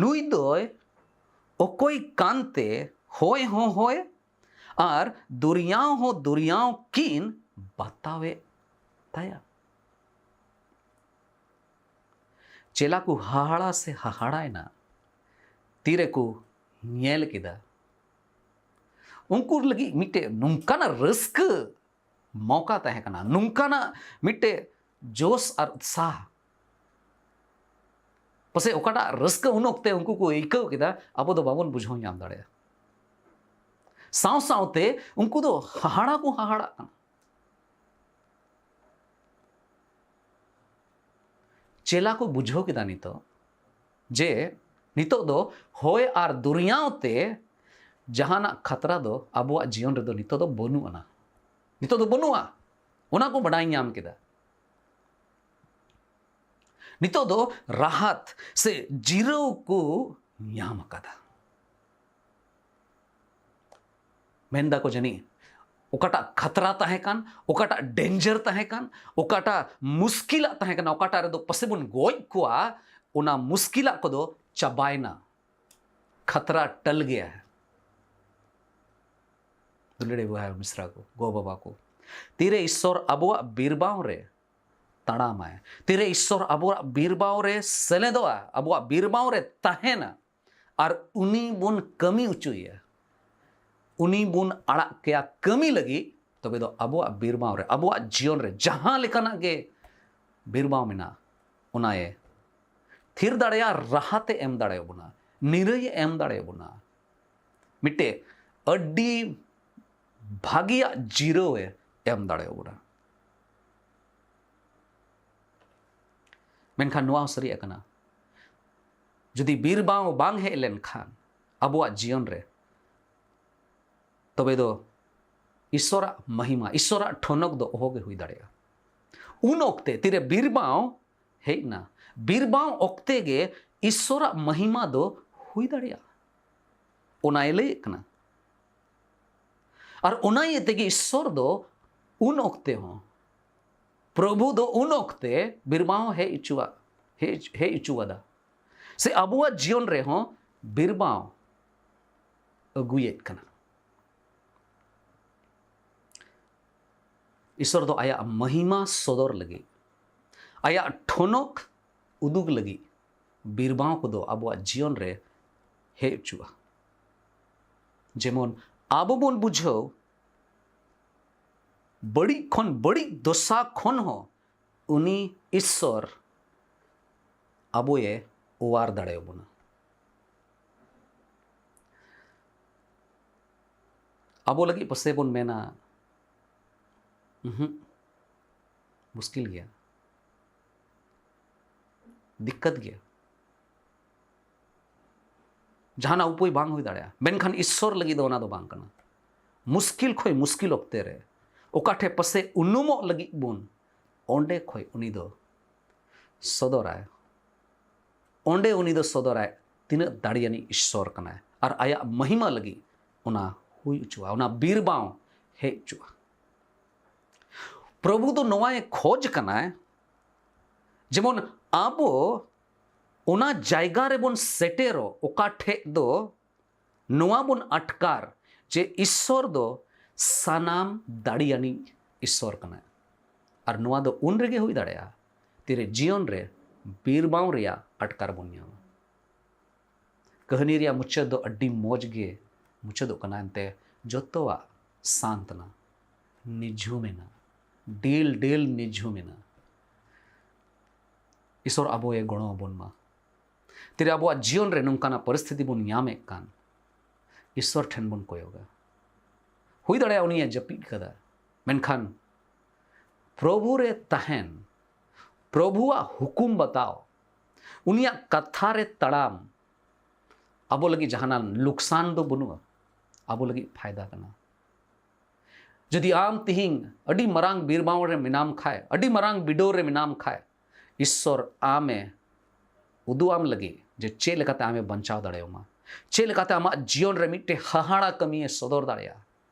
ᱱᱩᱭ ᱫᱚᱭ ᱚᱠᱚᱭ ᱠᱟᱱᱛᱮ ᱦᱚᱭ ᱦᱚᱸ ᱦᱚᱭ ᱟᱨ ᱫᱚᱨᱭᱟᱣ ᱦᱚᱸ ᱫᱚᱨᱭᱟᱣ ᱠᱤᱱ ᱵᱟᱛᱟᱣᱮᱫ ᱛᱟᱭᱟ? ᱪᱮᱞᱟ ᱠᱚ ᱦᱟᱦᱟᱲᱟ ᱥᱮ ᱦᱟᱦᱟᱲᱟᱭᱮᱱᱟ ᱛᱤᱨᱮᱠᱚ ᱧᱮᱞ ᱠᱮᱫᱟ᱾ ᱩᱱᱠᱩ ᱞᱟᱹᱜᱤᱫ ᱢᱤᱫᱴᱮᱡ ᱱᱚᱝᱠᱟᱱᱟᱜ ᱨᱟᱹᱥᱠᱟᱹ ᱢᱚᱠᱟ ᱛᱟᱦᱮᱸ ᱠᱟᱱᱟ, ᱱᱚᱝᱠᱟᱱᱟᱜ ᱢᱤᱫᱴᱮᱡ ᱡᱳᱥ ᱟᱨ ᱩᱛᱥᱟᱦ᱾ ᱯᱟᱥᱮᱡ ᱚᱠᱟᱴᱟᱜ ᱨᱟᱹᱥᱠᱟᱹ ᱩᱱ ᱚᱠᱛᱮ ᱩᱱᱠᱩ ᱠᱚ ᱟᱹᱭᱠᱟᱹᱣ ᱠᱮᱫᱟ, ᱟᱵᱚ ᱫᱚ ᱵᱟᱵᱚᱱ ᱵᱩᱡᱷᱟᱹᱣ ᱧᱟᱢ ᱫᱟᱲᱮᱭᱟᱜᱼᱟ᱾ ᱥᱟᱶ ᱥᱟᱶᱛᱮ ᱩᱱᱠᱩ ᱫᱚ ᱦᱟᱦᱟᱲᱟ ᱠᱚ ᱦᱟᱦᱟᱲᱟᱜ ᱠᱟᱱᱟ᱾ ᱪᱮᱞᱟ ᱠᱚ ᱵᱩᱡᱷᱟᱹᱣ ᱠᱮᱫᱟ ᱱᱤᱛᱚᱜ ᱡᱮ ᱱᱤᱛᱚᱜ ᱫᱚ ᱦᱚᱭ ᱟᱨ ᱫᱚᱨᱭᱟᱣ ᱛᱮ ᱡᱟᱦᱟᱱᱟᱜ ᱠᱷᱟᱛᱨᱟ ᱫᱚ ᱟᱵᱚᱣᱟᱜ ᱡᱤᱭᱚᱱ ᱨᱮᱫᱚ ᱱᱤᱛᱚᱜ ᱫᱚ ᱵᱟᱹᱱᱩᱜ ᱟᱱᱟ, ᱱᱤᱛᱚᱜ ᱫᱚ ᱵᱟᱹᱱᱩᱜᱼᱟ᱾ ᱚᱱᱟ ᱠᱚ ᱵᱟᱰᱟᱭ ᱧᱟᱢ ᱠᱮᱫᱟ᱾ ᱱᱤᱛᱚᱜ ᱫᱚ ᱨᱟᱦᱟᱛ ᱥᱮ ᱡᱤᱨᱟᱹᱣ ᱠᱚ ᱧᱟᱢ ᱟᱠᱟᱫᱟ᱾ ᱢᱮᱱ ᱫᱟᱠᱚ ᱡᱟᱹᱱᱤᱡ ᱚᱠᱟᱴᱟᱜ ᱠᱷᱟᱛᱨᱟ ᱛᱟᱦᱮᱸ ᱠᱟᱱ, ᱚᱠᱟᱴᱟᱜ ᱰᱮᱧᱡᱟᱨ ᱛᱟᱦᱮᱸ ᱠᱟᱱ, ᱚᱠᱟᱴᱟᱜ ᱢᱩᱥᱠᱤᱞᱟᱜ ᱛᱟᱦᱮᱸ ᱠᱟᱱᱟ, ᱚᱠᱟᱴᱟᱜ ᱨᱮᱫᱚ ᱯᱟᱥᱮ ᱵᱚᱱ ᱜᱚᱡ ᱠᱚᱣᱟ, ᱚᱱᱟ ᱢᱩᱥᱠᱤᱞᱟᱜ ᱠᱚᱫᱚ ᱪᱟᱵᱟᱭᱮᱱᱟ᱾ ᱠᱷᱟᱛᱨᱟ ᱴᱟᱞ ᱜᱮᱭᱟ᱾ ᱫᱩᱞᱟᱹᱲᱤᱭᱟᱹ ᱵᱚᱭᱦᱟ ᱢᱤᱥᱨᱟ ᱠᱚ, ᱜᱚ ᱵᱟᱵᱟ ᱠᱚ, ᱛᱤᱨᱮ ᱤᱥᱥᱚᱨ ᱟᱵᱚᱣᱟᱜ ᱵᱤᱨᱵᱟᱶ ᱨᱮ ᱛᱟᱲᱟᱢᱟᱭ, ᱛᱤᱨᱮ ᱤᱥᱥᱚᱨ ᱟᱵᱚᱣᱟᱜ ᱵᱤᱨᱵᱟᱶ ᱨᱮ ᱥᱮᱞᱮᱫᱚᱜᱼᱟ, ᱟᱵᱚᱣᱟᱜ ᱵᱤᱨᱵᱟᱶ ᱨᱮ ᱛᱟᱦᱮᱱᱟ, ᱟᱨ ᱩᱱᱤ ᱵᱚᱱ ᱠᱟᱹᱢᱤ ᱦᱚᱪᱚᱭᱮᱭᱟ, ᱩᱱᱤ ᱵᱚᱱ ᱟᱲᱟᱜ ᱠᱟᱭᱟ ᱠᱟᱹᱢᱤ ᱞᱟᱹᱜᱤᱫ, ᱛᱚᱵᱮ ᱫᱚ ᱟᱵᱚᱣᱟᱜ ᱵᱤᱨᱵᱟᱶ ᱨᱮ, ᱟᱵᱚᱣᱟᱜ ᱡᱤᱭᱚᱱ ᱨᱮ ᱡᱟᱦᱟᱸ ᱞᱮᱠᱟᱱᱟᱜ ᱜᱮ ᱵᱤᱨᱵᱟᱶ ᱢᱮᱱᱟᱜᱼᱟ, ᱚᱱᱟᱭᱮ ᱛᱷᱤᱨ ᱫᱟᱲᱮᱭᱟᱜᱼᱟ, ᱨᱟᱦᱟᱛᱮ ᱮᱢ ᱫᱟᱲᱮᱭᱟᱵᱚᱱᱟ, ᱱᱤᱨᱟᱹᱭᱮ ᱮᱢ ᱫᱟᱲᱮᱭᱟᱵᱚᱱᱟ, ᱢᱤᱫᱴᱮᱡ ᱟᱹᱰᱤ ᱵᱷᱟᱹᱜᱤᱭᱟᱜ ᱡᱤᱨᱟᱹᱣᱮ ᱮᱢ ᱫᱟᱲᱮᱭᱟᱵᱚᱱᱟ᱾ ᱢᱮᱱᱠᱷᱟᱱ ᱱᱚᱣᱟ ᱦᱚᱸ ᱥᱟᱹᱨᱤᱭᱟᱜ ᱠᱟᱱᱟ, ᱡᱩᱫᱤ ᱵᱤᱨᱵᱟᱶ ᱵᱟᱝ ᱦᱮᱡ ᱞᱮᱱᱠᱷᱟᱱ ᱟᱵᱚᱣᱟᱜ ᱡᱤᱭᱚᱱ ᱨᱮ, ᱛᱚᱵᱮ ᱫᱚ ᱤᱥᱥᱚᱨᱟᱜ ᱢᱟᱦᱤᱢᱟ, ᱤᱥᱥᱚᱨᱟᱜ ᱴᱷᱚᱱᱚᱠ ᱫᱚ ᱚᱦᱚᱜᱮ ᱦᱩᱭ ᱫᱟᱲᱮᱭᱟᱜᱼᱟ᱾ ᱩᱱ ᱚᱠᱛᱮ ᱛᱤᱨᱮ ᱵᱤᱨᱵᱟᱶ ᱦᱮᱡ ᱮᱱᱟ, ᱵᱤᱨᱵᱟᱶ ᱚᱠᱛᱮ ᱜᱮ ᱤᱥᱥᱚᱨᱟᱜ ᱢᱟᱦᱤᱢᱟ ᱫᱚ ᱦᱩᱭ ᱫᱟᱲᱮᱭᱟᱜᱼᱟ᱾ ᱚᱱᱟᱭ ᱞᱟᱹᱭᱮᱫ ᱠᱟᱱᱟ᱾ ᱟᱨ ᱚᱱᱟ ᱤᱭᱟᱹ ᱛᱮᱜᱮ ᱤᱥᱥᱚᱨ ᱫᱚ ᱩᱱ ᱚᱠᱛᱮ ᱦᱚᱸ, ᱯᱨᱚᱵᱷᱩ ᱫᱚ ᱩᱱ ᱚᱠᱛᱮ ᱵᱤᱨᱵᱟᱶ ᱦᱮᱡ ᱦᱚᱪᱚᱣᱟᱜ, ᱦᱮᱡ, ᱦᱮᱡ ᱦᱚᱪᱚᱣᱟᱫᱟ, ᱥᱮ ᱟᱵᱚᱣᱟᱜ ᱡᱤᱭᱚᱱ ᱨᱮᱦᱚᱸ ᱵᱤᱨᱵᱟᱶ ᱟᱹᱜᱩᱭᱮᱫ ᱠᱟᱱᱟ᱾ ᱤᱥᱥᱚᱨ ᱫᱚ ᱟᱭᱟᱜ ᱢᱟᱦᱤᱢᱟ ᱥᱚᱫᱚᱨ ᱞᱟᱹᱜᱤᱫ, ᱟᱭᱟᱜ ᱴᱷᱚᱱᱚᱠ ᱩᱫᱩᱜ ᱞᱟᱹᱜᱤᱫ ᱵᱤᱨᱵᱟᱶ ᱠᱚᱫᱚ ᱟᱵᱚᱣᱟᱜ ᱡᱤᱭᱚᱱ ᱨᱮ ᱦᱮᱡ ᱦᱚᱪᱚᱜᱼᱟ᱾ ᱡᱮᱢᱚᱱ ᱟᱵᱚ ᱵᱚᱱ ᱵᱩᱡᱷᱟᱹᱣ, ᱵᱟᱹᱲᱤᱡ ᱠᱷᱚᱱ, ᱵᱟᱹᱲᱤᱡ ᱫᱚᱥᱟ ᱠᱷᱚᱱ ᱦᱚᱸ ᱩᱱᱤ ᱤᱥᱥᱚᱨ ᱟᱵᱚᱭᱮ ᱚᱣᱟᱨ ᱫᱟᱲᱮᱭᱟᱵᱚᱱᱟ᱾ ᱟᱵᱚ ᱞᱟᱹᱜᱤᱫ ᱯᱟᱥᱮ ᱵᱚᱱ ᱢᱮᱱᱟ, "ᱩᱦᱩᱸ, ᱢᱩᱥᱠᱤᱞ ᱜᱮᱭᱟ, ᱫᱤᱠᱠᱟᱛ ᱜᱮᱭᱟ, ᱡᱟᱦᱟᱱᱟᱜ ᱩᱯᱟᱹᱭ ᱵᱟᱝ ᱦᱩᱭ ᱫᱟᱲᱮᱭᱟᱜᱼᱟ᱾" ᱢᱮᱱᱠᱷᱟᱱ ᱤᱥᱥᱚᱨ ᱞᱟᱹᱜᱤᱫ ᱫᱚ ᱚᱱᱟ ᱫᱚ ᱵᱟᱝ ᱠᱟᱱᱟ᱾ ᱢᱩᱥᱠᱤᱞ ᱠᱷᱚᱱ ᱢᱩᱥᱠᱤᱞ ᱚᱠᱛᱮ ᱨᱮ ᱚᱠᱟ ᱴᱷᱮᱱ ᱯᱟᱥᱮ ᱩᱱᱩᱢᱚᱜ ᱞᱟᱹᱜᱤᱫ ᱵᱚᱱ, ᱚᱸᱰᱮ ᱠᱷᱚᱱ ᱩᱱᱤ ᱫᱚ ᱥᱚᱫᱚᱨᱟᱭ, ᱚᱸᱰᱮ ᱩᱱᱤ ᱫᱚ ᱥᱚᱫᱚᱨᱟᱭ ᱛᱤᱱᱟᱹᱜ ᱫᱟᱲᱮᱭᱟᱱᱤᱡ ᱤᱥᱥᱚᱨ ᱠᱟᱱᱟᱭ, ᱟᱨ ᱟᱭᱟᱜ ᱢᱚᱦᱤᱢᱟ ᱞᱟᱹᱜᱤᱫ ᱚᱱᱟ ᱦᱩᱭ ᱦᱚᱪᱚᱜᱼᱟ, ᱚᱱᱟ ᱵᱤᱨ ᱵᱟᱶ ᱦᱮᱡ ᱦᱚᱪᱚᱜᱼᱟ᱾ ᱯᱨᱚᱵᱷᱩ ᱫᱚ ᱱᱚᱣᱟᱭ ᱠᱷᱚᱡᱽ ᱠᱟᱱᱟᱭ, ᱡᱮᱢᱚᱱ ᱟᱵᱚ ᱚᱱᱟ ᱡᱟᱭᱜᱟ ᱨᱮᱵᱚᱱ ᱥᱮᱴᱮᱨᱚᱜ, ᱚᱠᱟ ᱴᱷᱮᱡ ᱫᱚ ᱱᱚᱣᱟ ᱵᱚᱱ ᱟᱴᱠᱟᱨ ᱡᱮ ᱤᱥᱥᱚᱨ ᱫᱚ ᱥᱟᱱᱟᱢ ᱫᱟᱲᱮᱭᱟᱱᱤᱡ ᱤᱥᱥᱚᱨ ᱠᱟᱱᱟᱭ᱾ ᱟᱨ ᱱᱚᱣᱟ ᱫᱚ ᱩᱱ ᱨᱮᱜᱮ ᱦᱩᱭ ᱫᱟᱲᱮᱭᱟᱜᱼᱟ, ᱛᱤᱨᱮ ᱡᱤᱭᱚᱱ ᱨᱮ ᱵᱤᱨ ᱵᱟᱶ ᱨᱮᱭᱟᱜ ᱟᱴᱠᱟᱨ ᱵᱚᱱ ᱧᱟᱢᱟ᱾ ᱠᱟᱹᱦᱱᱤ ᱨᱮᱭᱟᱜ ᱢᱩᱪᱟᱹᱫ ᱫᱚ ᱟᱹᱰᱤ ᱢᱚᱡᱽ ᱜᱮ ᱢᱩᱪᱟᱹᱫᱚᱜ ᱠᱟᱱᱟ, ᱮᱱᱛᱮ ᱡᱚᱛᱚᱣᱟᱜ ᱥᱟᱱᱛ ᱮᱱᱟ, ᱱᱤᱡᱷᱩᱢ ᱮᱱᱟ, ᱰᱤᱞ ᱰᱤᱞ ᱱᱤᱡᱷᱩᱢ ᱮᱱᱟ᱾ ᱤᱥᱚᱨ ᱟᱵᱚᱭ ᱜᱚᱲᱚ ᱟᱵᱚᱱ ᱢᱟ᱾ ᱛᱤᱨᱮ ᱟᱵᱚᱣᱟᱜ ᱡᱤᱭᱚᱱ ᱨᱮ ᱱᱚᱝᱠᱟᱱᱟᱜ ᱯᱚᱨᱤᱥᱛᱷᱤᱛᱤ ᱵᱚᱱ ᱧᱟᱢᱮᱫ ᱠᱟᱱ, ᱤᱥᱚᱨ ᱴᱷᱮᱱ ᱵᱚᱱ ᱠᱚᱭᱚᱜᱟ᱾ ᱦᱩᱭ ᱫᱟᱲᱮᱭᱟᱜᱼᱟ ᱩᱱᱤᱭᱟᱜ ᱡᱟᱹᱯᱤᱫ ᱠᱟᱫᱟ, ᱢᱮᱱᱠᱷᱟᱱ ᱯᱨᱚᱵᱷᱩ ᱨᱮ ᱛᱟᱦᱮᱱ, ᱯᱨᱚᱵᱷᱩᱣᱟᱜ ᱦᱩᱠᱩᱢ ᱵᱟᱛᱟᱣ, ᱩᱱᱤᱭᱟᱜ ᱠᱟᱛᱷᱟ ᱨᱮ ᱛᱟᱲᱟᱢ ᱟᱵᱚ ᱞᱟᱹᱜᱤᱫ ᱡᱟᱦᱟᱱᱟᱜ ᱞᱩᱠᱥᱟᱱ ᱫᱚ ᱵᱟᱹᱱᱩᱜᱼᱟ, ᱟᱵᱚ ᱞᱟᱹᱜᱤᱫ ᱯᱷᱟᱭᱫᱟ ᱠᱟᱱᱟ᱾ ᱡᱩᱫᱤ ᱟᱢ ᱛᱤᱦᱤᱧ ᱟᱹᱰᱤ ᱢᱟᱨᱟᱝ ᱵᱤᱨᱵᱟᱶ ᱨᱮ ᱢᱮᱱᱟᱢ ᱠᱷᱟᱡ, ᱟᱹᱰᱤ ᱢᱟᱨᱟᱝ ᱵᱤᱰᱟᱹᱣ ᱨᱮ ᱢᱮᱱᱟᱢ ᱠᱷᱟᱡ, ᱤᱥᱥᱚᱨ ᱟᱢᱮ ᱩᱫᱩᱜ ᱟᱢ ᱞᱟᱹᱜᱤᱫ ᱡᱮ ᱪᱮᱫ ᱞᱮᱠᱟᱛᱮ ᱟᱢᱮ ᱵᱟᱧᱪᱟᱣ ᱫᱟᱲᱮᱭᱟᱢᱟ, ᱪᱮᱫ ᱞᱮᱠᱟᱛᱮ ᱟᱢᱟᱜ ᱡᱤᱭᱚᱱ ᱨᱮ ᱢᱤᱫᱴᱮᱡ ᱦᱟᱦᱟᱲᱟ ᱠᱟᱹᱢᱤᱭᱮ ᱥᱚᱫᱚᱨ ᱫᱟᱲᱮᱭᱟᱜᱼᱟ᱾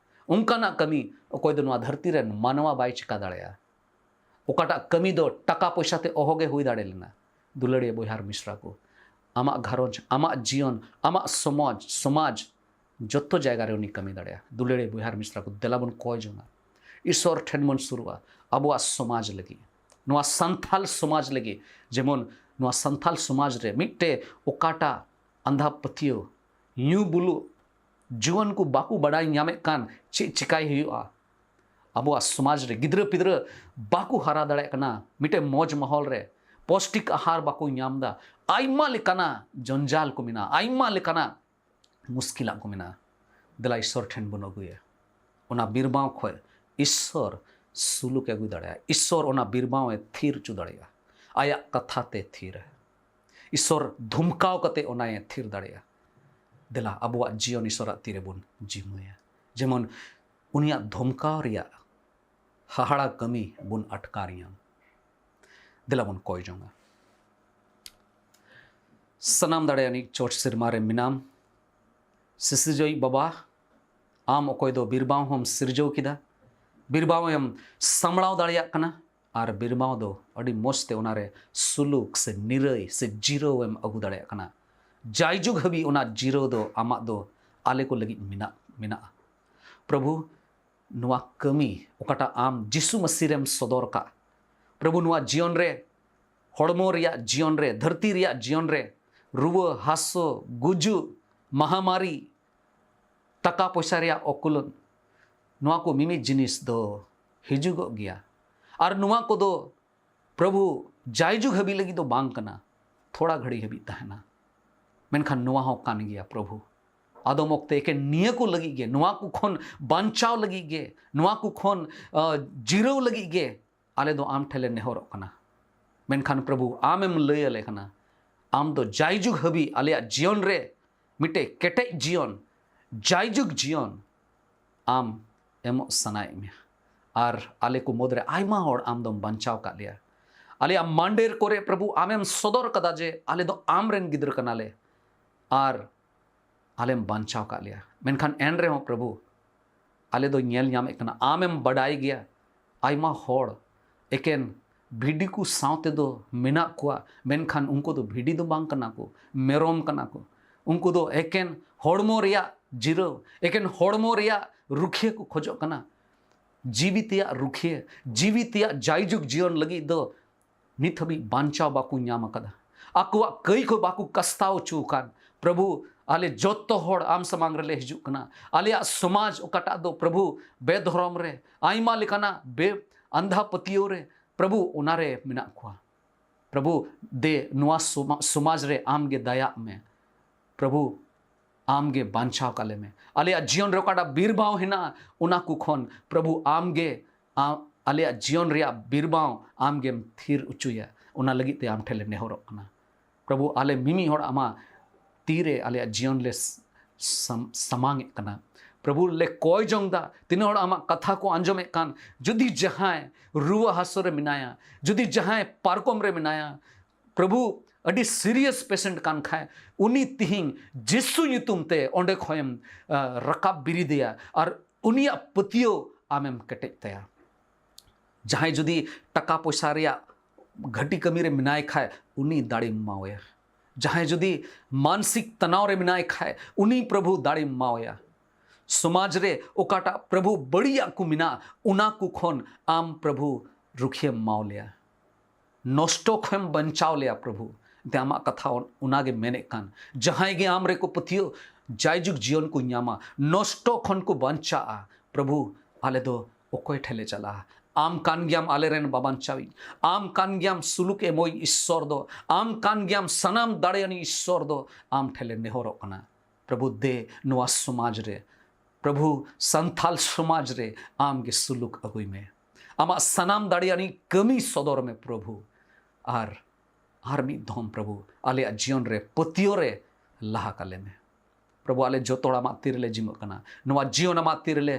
ᱚᱱᱠᱟᱱᱟᱜ ᱠᱟᱹᱢᱤ ᱚᱠᱚᱭ ᱫᱚ ᱱᱚᱣᱟ ᱫᱷᱟᱹᱨᱛᱤ ᱨᱮᱱ ᱢᱟᱱᱣᱟ ᱵᱟᱭ ᱪᱮᱠᱟ ᱫᱟᱲᱮᱭᱟᱜᱼᱟ᱾ ᱚᱠᱟᱴᱟᱜ ᱠᱟᱹᱢᱤ ᱫᱚ ᱴᱟᱠᱟ ᱯᱚᱭᱥᱟ ᱛᱮ ᱚᱦᱚᱜᱮ ᱦᱩᱭ ᱫᱟᱲᱮ ᱞᱮᱱᱟ᱾ ᱫᱩᱞᱟᱹᱲᱤᱭᱟᱹ ᱵᱚᱭᱦᱟᱨ ᱢᱤᱥᱨᱟ ᱠᱚ, ᱟᱢᱟᱜ ᱜᱷᱟᱨᱚᱸᱡᱽ, ᱟᱢᱟᱜ ᱡᱤᱭᱚᱱ, ᱟᱢᱟᱜ ᱥᱚᱢᱟᱡᱽ, ᱥᱚᱢᱟᱡᱽ ᱡᱚᱛᱚ ᱡᱟᱭᱜᱟ ᱨᱮ ᱩᱱᱤ ᱠᱟᱹᱢᱤ ᱫᱟᱲᱮᱭᱟᱜᱼᱟ᱾ ᱫᱩᱞᱟᱹᱲᱤᱭᱟᱹ ᱵᱚᱭᱦᱟᱨ ᱢᱤᱥᱨᱟ ᱠᱚ, ᱫᱮᱞᱟ ᱵᱚᱱ ᱠᱚᱭ ᱡᱚᱝᱟ, ᱤᱥᱚᱨ ᱴᱷᱮᱱ ᱵᱚᱱ ᱥᱩᱨᱩᱜᱼᱟ᱾ ᱟᱵᱚᱣᱟᱜ ᱥᱚᱢᱟᱡᱽ ᱞᱟᱹᱜᱤᱫ, ᱱᱚᱣᱟ ᱥᱟᱱᱛᱷᱟᱞ ᱥᱚᱢᱟᱡᱽ ᱞᱟᱹᱜᱤᱫ, ᱡᱮᱢᱚᱱ ᱱᱚᱣᱟ ᱥᱟᱱᱛᱷᱟᱞ ᱥᱚᱢᱟᱡᱽ ᱨᱮ ᱢᱤᱫᱴᱮᱡ ᱚᱠᱟᱴᱟᱜ ᱟᱸᱫᱷᱟ ᱯᱟᱹᱛᱭᱟᱹᱣ, ᱧᱩ ᱵᱩᱞᱩᱜ, ᱡᱩᱣᱟᱹᱱ ᱠᱚ ᱵᱟᱠᱚ ᱵᱟᱰᱟᱭ ᱧᱟᱢᱮᱫ ᱠᱟᱱ ᱪᱮᱫ ᱪᱤᱠᱟᱭ ᱦᱩᱭᱩᱜᱼᱟ᱾ ᱟᱵᱚᱣᱟᱜ ᱥᱚᱢᱟᱡᱽ ᱨᱮ ᱜᱤᱫᱽᱨᱟᱹ ᱯᱤᱫᱽᱨᱟᱹ ᱵᱟᱠᱚ ᱦᱟᱨᱟ ᱫᱟᱲᱮᱭᱟᱜ ᱠᱟᱱᱟ ᱢᱤᱫᱴᱮᱱ ᱢᱚᱡᱽ ᱢᱟᱦᱚᱞ ᱨᱮ, ᱯᱚᱥᱴᱤᱠ ᱟᱦᱟᱨ ᱵᱟᱠᱚ ᱧᱟᱢ ᱮᱫᱟ᱾ ᱟᱭᱢᱟ ᱞᱮᱠᱟᱱᱟᱜ ᱡᱚᱧᱡᱟᱞ ᱠᱚ ᱢᱮᱱᱟᱜᱼᱟ, ᱟᱭᱢᱟ ᱞᱮᱠᱟᱱᱟᱜ ᱢᱩᱥᱠᱤᱞᱟᱜ ᱠᱚ ᱢᱮᱱᱟᱜᱼᱟ᱾ ᱫᱮᱞᱟ ᱤᱥᱥᱚᱨ ᱴᱷᱮᱱ ᱵᱚᱱ ᱟᱹᱜᱩᱭᱟ᱾ ᱚᱱᱟ ᱵᱤᱨᱵᱟᱶ ᱠᱷᱚᱡ ᱤᱥᱥᱚᱨ ᱥᱩᱞᱩᱠ ᱮ ᱟᱹᱜᱩ ᱫᱟᱲᱮᱭᱟᱜᱼᱟ᱾ ᱤᱥᱥᱚᱨ ᱚᱱᱟ ᱵᱤᱨᱵᱟᱶ ᱮ ᱛᱷᱤᱨ ᱦᱚᱪᱚ ᱫᱟᱲᱮᱭᱟᱜᱼᱟ᱾ ᱟᱭᱟᱜ ᱠᱟᱛᱷᱟ ᱛᱮ ᱛᱷᱤᱨ᱾ ᱤᱥᱥᱚᱨ ᱫᱷᱩᱢᱠᱟᱣ ᱠᱟᱛᱮ ᱚᱱᱟᱭ ᱛᱷᱤᱨ ᱫᱟᱲᱮᱭᱟᱜᱼᱟ᱾ ᱫᱮᱞᱟ ᱟᱵᱚᱣᱟᱜ ᱡᱤᱭᱚᱱ ᱤᱥᱥᱚᱨᱟᱜ ᱛᱤ ᱨᱮᱵᱚᱱ ᱡᱤᱢᱟᱹᱭᱟ, ᱡᱮᱢᱚᱱ ᱩᱱᱤᱭᱟᱜ ᱫᱷᱚᱢᱠᱟᱣ ᱨᱮᱭᱟᱜ ᱦᱟᱦᱟᱲᱟ ᱠᱟᱹᱢᱤ ᱵᱚᱱ ᱟᱴᱠᱟᱨ ᱧᱟᱢ᱾ ᱫᱮᱞᱟ ᱵᱚᱱ ᱠᱚᱭ ᱡᱚᱝᱟ᱾ ᱥᱟᱱᱟᱢ ᱫᱟᱲᱮᱭᱟᱱᱤᱡ ᱪᱚᱴ ᱥᱮᱨᱢᱟ ᱨᱮ ᱢᱮᱱᱟᱢ᱾ ᱥᱤᱥᱤᱨᱡᱟᱹᱣᱤᱡ ᱵᱟᱵᱟ, ᱟᱢ ᱚᱠᱚᱭ ᱫᱚ ᱵᱤᱨᱵᱟᱶ ᱦᱚᱸᱢ ᱥᱤᱨᱡᱟᱹᱣ ᱠᱮᱫᱟ, ᱵᱤᱨᱵᱟᱶ ᱮᱢ ᱥᱟᱢᱲᱟᱣ ᱫᱟᱲᱮᱭᱟᱜ ᱠᱟᱱᱟ, ᱟᱨ ᱵᱤᱨᱵᱟᱶ ᱫᱚ ᱟᱹᱰᱤ ᱢᱚᱡᱽ ᱛᱮ ᱚᱱᱟᱨᱮ ᱥᱩᱞᱩᱠ ᱥᱮ ᱱᱤᱨᱟᱹᱭ ᱥᱮ ᱡᱤᱨᱟᱹᱣ ᱮᱢ ᱟᱹᱜᱩ ᱫᱟᱲᱮᱭᱟᱜ ᱠᱟᱱᱟ᱾ ᱡᱟᱭᱡᱩᱜᱽ ᱦᱟᱹᱵᱤᱡ ᱚᱱᱟ ᱡᱤᱨᱟᱹᱣ ᱫᱚ ᱟᱢᱟᱜ ᱫᱚ ᱟᱞᱮ ᱠᱚ ᱞᱟᱹᱜᱤᱫ ᱢᱮᱱᱟᱜ ᱢᱮᱱᱟᱜᱼᱟ᱾ ᱯᱨᱚᱵᱷᱩ, ᱱᱚᱣᱟ ᱠᱟᱹᱢᱤ ᱚᱠᱟᱴᱟᱜ ᱟᱢ ᱡᱤᱥᱩ ᱢᱟᱹᱥᱤ ᱨᱮᱢ ᱥᱚᱫᱚᱨ ᱠᱟᱜ, ᱯᱨᱚᱵᱷᱩ, ᱱᱚᱣᱟ ᱡᱤᱭᱚᱱ ᱨᱮ, ᱦᱚᱲᱢᱚ ᱨᱮᱭᱟᱜ ᱡᱤᱭᱚᱱ ᱨᱮ, ᱫᱷᱟᱹᱨᱛᱤ ᱨᱮᱭᱟᱜ ᱡᱤᱭᱚᱱ ᱨᱮ, ᱨᱩᱣᱟᱹ ᱦᱟᱹᱥᱩ, ᱜᱩᱡᱩᱜ, ᱢᱟᱦᱟᱢᱟᱨᱤ, ᱴᱟᱠᱟ ᱯᱚᱭᱥᱟ ᱨᱮᱭᱟᱜ ᱚᱠᱩᱞᱚᱱ, ᱱᱚᱣᱟ ᱠᱚ ᱢᱤᱢᱤᱫ ᱡᱤᱱᱤᱥ ᱫᱚ ᱦᱤᱡᱩᱜᱚᱜ ᱜᱮᱭᱟ᱾ ᱟᱨ ᱱᱚᱣᱟ ᱠᱚᱫᱚ, ᱯᱨᱚᱵᱷᱩ, ᱡᱟᱭᱡᱩᱜᱽ ᱦᱟᱹᱵᱤᱡ ᱞᱟᱹᱜᱤᱫ ᱫᱚ ᱵᱟᱝ ᱠᱟᱱᱟ, ᱛᱷᱚᱲᱟ ᱜᱷᱟᱹᱲᱤ ᱦᱟᱹᱵᱤᱡ ᱛᱟᱦᱮᱱᱟ᱾ ᱢᱮᱱᱠᱷᱟᱱ ᱱᱚᱣᱟ ᱦᱚᱸ ᱠᱟᱱ ᱜᱮᱭᱟ, ᱯᱨᱚᱵᱷᱩ᱾ ᱟᱫᱚᱢ ᱚᱠᱛᱮ ᱮᱠᱮᱱ ᱱᱤᱭᱟᱹ ᱠᱚ ᱞᱟᱹᱜᱤᱫ ᱜᱮ, ᱱᱚᱣᱟ ᱠᱚ ᱠᱷᱚᱱ ᱵᱟᱧᱪᱟᱣ ᱞᱟᱹᱜᱤᱫ ᱜᱮ, ᱱᱚᱣᱟ ᱠᱚ ᱠᱷᱚᱱ, ᱟ, ᱡᱤᱨᱟᱹᱣ ᱞᱟᱹᱜᱤᱫ ᱜᱮ ᱟᱞᱮ ᱫᱚ ᱟᱢ ᱴᱷᱮᱱ ᱞᱮ ᱱᱮᱦᱚᱨᱚᱜ ᱠᱟᱱᱟ᱾ ᱢᱮᱱᱠᱷᱟᱱ ᱯᱨᱚᱵᱷᱩ, ᱟᱢᱮᱢ ᱞᱟᱹᱭ ᱟᱞᱮ ᱠᱟᱱᱟ, ᱟᱢ ᱫᱚ ᱡᱟᱭᱡᱩᱜᱽ ᱦᱟᱹᱵᱤᱡ ᱟᱞᱮᱭᱟᱜ ᱡᱤᱭᱚᱱ ᱨᱮ ᱢᱤᱫᱴᱮᱡ ᱠᱮᱴᱮᱡ ᱡᱤᱭᱚᱱ, ᱡᱟᱭᱡᱩᱜᱽ ᱡᱤᱭᱚᱱ ᱟᱢ ᱮᱢᱚᱜ ᱥᱟᱱᱟᱭᱮᱫ ᱢᱮᱭᱟ᱾ ᱟᱨ ᱟᱞᱮ ᱠᱚ ᱢᱩᱫᱽᱨᱮ ᱟᱭᱢᱟ ᱦᱚᱲ ᱟᱢ ᱫᱚᱢ ᱵᱟᱧᱪᱟᱣ ᱟᱠᱟᱫ ᱞᱮᱭᱟ᱾ ᱟᱞᱮᱭᱟᱜ ᱢᱟᱱᱰᱮᱨ ᱠᱚᱨᱮ, ᱯᱨᱚᱵᱷᱩ, ᱟᱢᱮᱢ ᱥᱚᱫᱚᱨ ᱠᱟᱫᱟ ᱡᱮ ᱟᱞᱮ ᱫᱚ ᱟᱢ ᱨᱮᱱ ᱜᱤᱫᱽᱨᱟᱹ ᱠᱟᱱᱟᱞᱮ, ᱟᱨ ᱟᱞᱮᱢ ᱵᱟᱧᱪᱟᱣ ᱟᱠᱟᱫ ᱞᱮᱭᱟ᱾ ᱢᱮᱱᱠᱷᱟᱱ ᱮᱱ ᱨᱮᱦᱚᱸ, ᱯᱨᱚᱵᱷᱩ, ᱟᱞᱮ ᱫᱚ ᱧᱮᱞ ᱧᱟᱢᱮᱫ ᱠᱟᱱᱟ, ᱟᱢᱮᱢ ᱵᱟᱰᱟᱭ ᱜᱮᱭᱟ, ᱟᱭᱢᱟ ᱦᱚᱲ ᱮᱠᱮᱱ ᱵᱷᱤᱰᱤ ᱠᱚ ᱥᱟᱶ ᱛᱮᱫᱚ ᱢᱮᱱᱟᱜ ᱠᱚᱣᱟ, ᱢᱮᱱᱠᱷᱟᱱ ᱩᱱᱠᱩ ᱫᱚ ᱵᱷᱤᱰᱤ ᱫᱚ ᱵᱟᱝ ᱠᱟᱱᱟ ᱠᱚ, ᱢᱮᱨᱚᱢ ᱠᱟᱱᱟ ᱠᱚ᱾ ᱩᱱᱠᱩ ᱫᱚ ᱮᱠᱮᱱ ᱦᱚᱲᱢᱚ ᱨᱮᱭᱟᱜ ᱡᱤᱨᱟᱹᱣ, ᱮᱠᱮᱱ ᱦᱚᱲᱢᱚ ᱨᱮᱭᱟᱜ ᱨᱩᱠᱷᱤᱭᱟᱹ ᱠᱚ ᱠᱷᱚᱡᱚᱜ ᱠᱟᱱᱟ᱾ ᱡᱤᱣᱤ ᱛᱮᱭᱟᱜ ᱨᱩᱠᱷᱤᱭᱟᱹ, ᱡᱤᱣᱤ ᱛᱮᱭᱟᱜ ᱡᱟᱭᱡᱩᱜᱽ ᱡᱤᱭᱚᱱ ᱞᱟᱹᱜᱤᱫ ᱫᱚ ᱱᱤᱛ ᱦᱟᱹᱵᱤᱡ ᱵᱟᱧᱪᱟᱣ ᱵᱟᱠᱚ ᱧᱟᱢ ᱟᱠᱟᱫᱟ᱾ ᱟᱠᱚᱣᱟᱜ ᱠᱟᱹᱭ ᱠᱚ ᱵᱟᱠᱚ ᱠᱟᱥᱛᱟᱣ ᱦᱚᱪᱚ ᱟᱠᱟᱱ᱾ ᱯᱨᱚᱵᱷᱩ, ᱟᱞᱮ ᱡᱚᱛᱚ ᱦᱚᱲ ᱟᱢ ᱥᱟᱢᱟᱝ ᱨᱮᱞᱮ ᱦᱤᱡᱩᱜ ᱠᱟᱱᱟ᱾ ᱟᱞᱮᱭᱟᱜ ᱥᱚᱢᱟᱡᱽ ᱚᱠᱟᱴᱟᱜ ᱫᱚ, ᱯᱨᱚᱵᱷᱩ, ᱵᱮᱫᱷᱚᱨᱚᱢ ᱨᱮ, ᱟᱭᱢᱟ ᱞᱮᱠᱟᱱᱟᱜ ᱵᱮ-, ᱟᱸᱫᱷᱟ ᱯᱟᱹᱛᱭᱟᱹᱣ ᱨᱮ, ᱯᱨᱚᱵᱷᱩ, ᱚᱱᱟᱨᱮ ᱢᱮᱱᱟᱜ ᱠᱚᱣᱟ᱾ ᱯᱨᱚᱵᱷᱩ, ᱫᱮ, ᱱᱚᱣᱟ ᱥᱚᱢᱟ-, ᱥᱚᱢᱟᱡᱽ ᱨᱮ ᱟᱢ ᱜᱮ ᱫᱟᱭᱟᱜ ᱢᱮ᱾ ᱯᱨᱚᱵᱷᱩ, ᱟᱢ ᱜᱮ ᱵᱟᱧᱪᱟᱣ ᱠᱟᱞᱮ ᱢᱮ᱾ ᱟᱞᱮᱭᱟᱜ ᱡᱤᱭᱚᱱ ᱨᱮ ᱚᱠᱟᱴᱟᱜ ᱵᱤᱨᱵᱟᱶ ᱦᱮᱱᱟᱜᱼᱟ, ᱚᱱᱟ ᱠᱚ ᱠᱷᱚᱱ, ᱯᱨᱚᱵᱷᱩ, ᱟᱢ ᱜᱮ, ᱟ-, ᱟᱞᱮᱭᱟᱜ ᱡᱤᱭᱚᱱ ᱨᱮᱭᱟᱜ ᱵᱤᱨᱵᱟᱶ ᱟᱢ ᱜᱮᱢ ᱛᱷᱤᱨ ᱦᱚᱪᱚᱭᱟ᱾ ᱚᱱᱟ ᱞᱟᱹᱜᱤᱫ ᱛᱮ ᱟᱢ ᱴᱷᱮᱱ ᱞᱮ ᱱᱮᱦᱚᱨᱚᱜ ᱠᱟᱱᱟ᱾ ᱯᱨᱚᱵᱷᱩ, ᱟᱞᱮ ᱢᱤᱢᱤᱫ ᱦᱚᱲ ᱟᱢᱟᱜ ᱛᱤ ᱨᱮ ᱟᱞᱮᱭᱟᱜ ᱡᱤᱭᱚᱱ ᱞᱮ ᱥ-, ᱥᱟᱢ-, ᱥᱟᱢᱟᱝ ᱮᱫ ᱠᱟᱱᱟ᱾ ᱯᱨᱚᱵᱷᱩ, ᱞᱮ ᱠᱚᱭ ᱡᱚᱝ ᱫᱟ, ᱛᱤᱱᱟᱹᱜ ᱦᱚᱲ ᱟᱢᱟᱜ ᱠᱟᱛᱷᱟ ᱠᱚ ᱟᱸᱡᱚᱢᱮᱫ ᱠᱟᱱ, ᱡᱩᱫᱤ ᱡᱟᱦᱟᱸᱭ ᱨᱩᱣᱟᱹ ᱦᱟᱹᱥᱩ ᱨᱮ ᱢᱮᱱᱟᱭᱟ, ᱡᱩᱫᱤ ᱡᱟᱦᱟᱸᱭ ᱯᱟᱨᱠᱚᱢ ᱨᱮ ᱢᱮᱱᱟᱭᱟ, ᱯᱨᱚᱵᱷᱩ, ᱟᱹᱰᱤ serious patient ᱠᱟᱱ ᱠᱷᱟᱡ, ᱩᱱᱤ ᱛᱤᱦᱤᱧ ᱡᱤᱥᱩ ᱧᱩᱛᱩᱢ ᱛᱮ ᱚᱸᱰᱮ ᱠᱷᱚᱱᱮᱢ, ᱟ, ᱨᱟᱠᱟᱵ ᱵᱤᱨᱤᱫᱮᱭᱟ ᱟᱨ ᱩᱱᱤᱭᱟᱜ ᱯᱟᱹᱛᱭᱟᱹᱣ ᱟᱢᱮᱢ ᱠᱮᱴᱮᱡ ᱛᱟᱭᱟ᱾ ᱡᱟᱦᱟᱸᱭ ᱡᱩᱫᱤ ᱴᱟᱠᱟ ᱯᱚᱭᱥᱟ ᱨᱮᱭᱟᱜ ᱜᱷᱟᱹᱴᱤ ᱠᱟᱹᱢᱤ ᱨᱮ ᱢᱮᱱᱟᱭ ᱠᱷᱟᱡ, ᱩᱱᱤ ᱫᱟᱲᱮᱢ ᱮᱢᱟᱣᱟᱭᱟ᱾ ᱡᱟᱦᱟᱸᱭ ᱡᱩᱫᱤ ᱢᱟᱱᱥᱤᱠ ᱛᱟᱱᱟᱣ ᱨᱮ ᱢᱮᱱᱟᱭ ᱠᱷᱟᱡ, ᱩᱱᱤ ᱯᱨᱚᱵᱷᱩ ᱫᱟᱲᱮᱢ ᱮᱢᱟᱣᱟᱭᱟ᱾ ᱥᱚᱢᱟᱡᱽ ᱨᱮ ᱚᱠᱟᱴᱟᱜ ᱯᱨᱚᱵᱷᱩ ᱵᱟᱹᱲᱤᱡᱟᱜ ᱠᱚ ᱢᱮᱱᱟᱜ, ᱚᱱᱟ ᱠᱚ ᱠᱷᱚᱱ ᱟᱢ ᱯᱨᱚᱵᱷᱩ ᱨᱩᱠᱷᱤᱭᱟᱹᱢ ᱮᱢᱟᱣ ᱞᱮᱭᱟ᱾ ᱱᱚᱥᱴᱚ ᱠᱷᱚᱱᱮᱢ ᱵᱟᱧᱪᱟᱣ ᱞᱮᱭᱟ ᱯᱨᱚᱵᱷᱩ᱾ ᱮᱱᱛᱮ ᱟᱢᱟᱜ ᱠᱟᱛᱷᱟ ᱚᱱ-, ᱚᱱᱟᱜᱮ ᱢᱮᱱᱮᱫ ᱠᱟᱱ, ᱡᱟᱦᱟᱸᱭ ᱜᱮ ᱟᱢ ᱨᱮᱠᱚ ᱯᱟᱹᱛᱭᱟᱹᱣ, ᱡᱟᱭᱡᱩᱜᱽ ᱡᱤᱭᱚᱱ ᱠᱚ ᱧᱟᱢᱟ, ᱱᱚᱥᱴᱚ ᱠᱷᱚᱱ ᱠᱚ ᱵᱟᱧᱪᱟᱜᱼᱟ᱾ ᱯᱨᱚᱵᱷᱩ, ᱟᱞᱮ ᱫᱚ ᱚᱠᱚᱭ ᱴᱷᱮᱱ ᱞᱮ ᱪᱟᱞᱟᱜᱼᱟ? ᱟᱢ ᱠᱟᱱ ᱜᱮᱭᱟᱢ ᱟᱞᱮᱨᱮᱱ ᱵᱟᱵᱟᱧᱪᱟᱣᱤᱡ, ᱟᱢ ᱠᱟᱱ ᱜᱮᱭᱟᱢ ᱥᱩᱞᱩᱠ ᱮᱢᱚᱭ ᱤᱥᱥᱚᱨ ᱫᱚ, ᱟᱢ ᱠᱟᱱ ᱜᱮᱭᱟᱢ ᱥᱟᱱᱟᱢ ᱫᱟᱲᱮᱭᱟᱱᱤᱡ ᱤᱥᱥᱚᱨ ᱫᱚ, ᱟᱢ ᱴᱷᱮᱱ ᱞᱮ ᱱᱮᱦᱚᱨᱚᱜ ᱠᱟᱱᱟ᱾ ᱯᱨᱚᱵᱷᱩ, ᱫᱮ ᱱᱚᱣᱟ ᱥᱚᱢᱟᱡᱽ ᱨᱮ, ᱯᱨᱚᱵᱷᱩ, ᱥᱟᱱᱛᱟᱞ ᱥᱚᱢᱟᱡᱽ ᱨᱮ ᱟᱢ ᱜᱮ ᱥᱩᱞᱩᱠ ᱟᱹᱜᱩᱭ ᱢᱮ᱾ ᱟᱢᱟᱜ ᱥᱟᱱᱟᱢ ᱫᱟᱲᱮᱭᱟᱱᱤᱡ ᱠᱟᱹᱢᱤ ᱥᱚᱫᱚᱨ ᱢᱮ ᱯᱨᱚᱵᱷᱩ᱾ ᱟᱨ, ᱟᱨ ᱢᱤᱫ ᱫᱷᱚᱢ ᱯᱨᱚᱵᱷᱩ, ᱟᱞᱮᱭᱟᱜ ᱡᱤᱭᱚᱱ ᱨᱮ ᱯᱟᱹᱛᱭᱟᱹᱣ ᱨᱮ ᱞᱟᱦᱟ ᱠᱟᱞᱮ ᱢᱮ᱾ ᱯᱨᱚᱵᱷᱩ, ᱟᱞᱮ ᱡᱚᱛᱚ ᱦᱚᱲ ᱟᱢᱟᱜ ᱛᱤ ᱨᱮᱞᱮ ᱡᱤᱢᱟᱹᱜ ᱠᱟᱱᱟ, ᱱᱚᱣᱟ ᱡᱤᱭᱚᱱ ᱟᱢᱟᱜ ᱛᱤ ᱨᱮᱞᱮ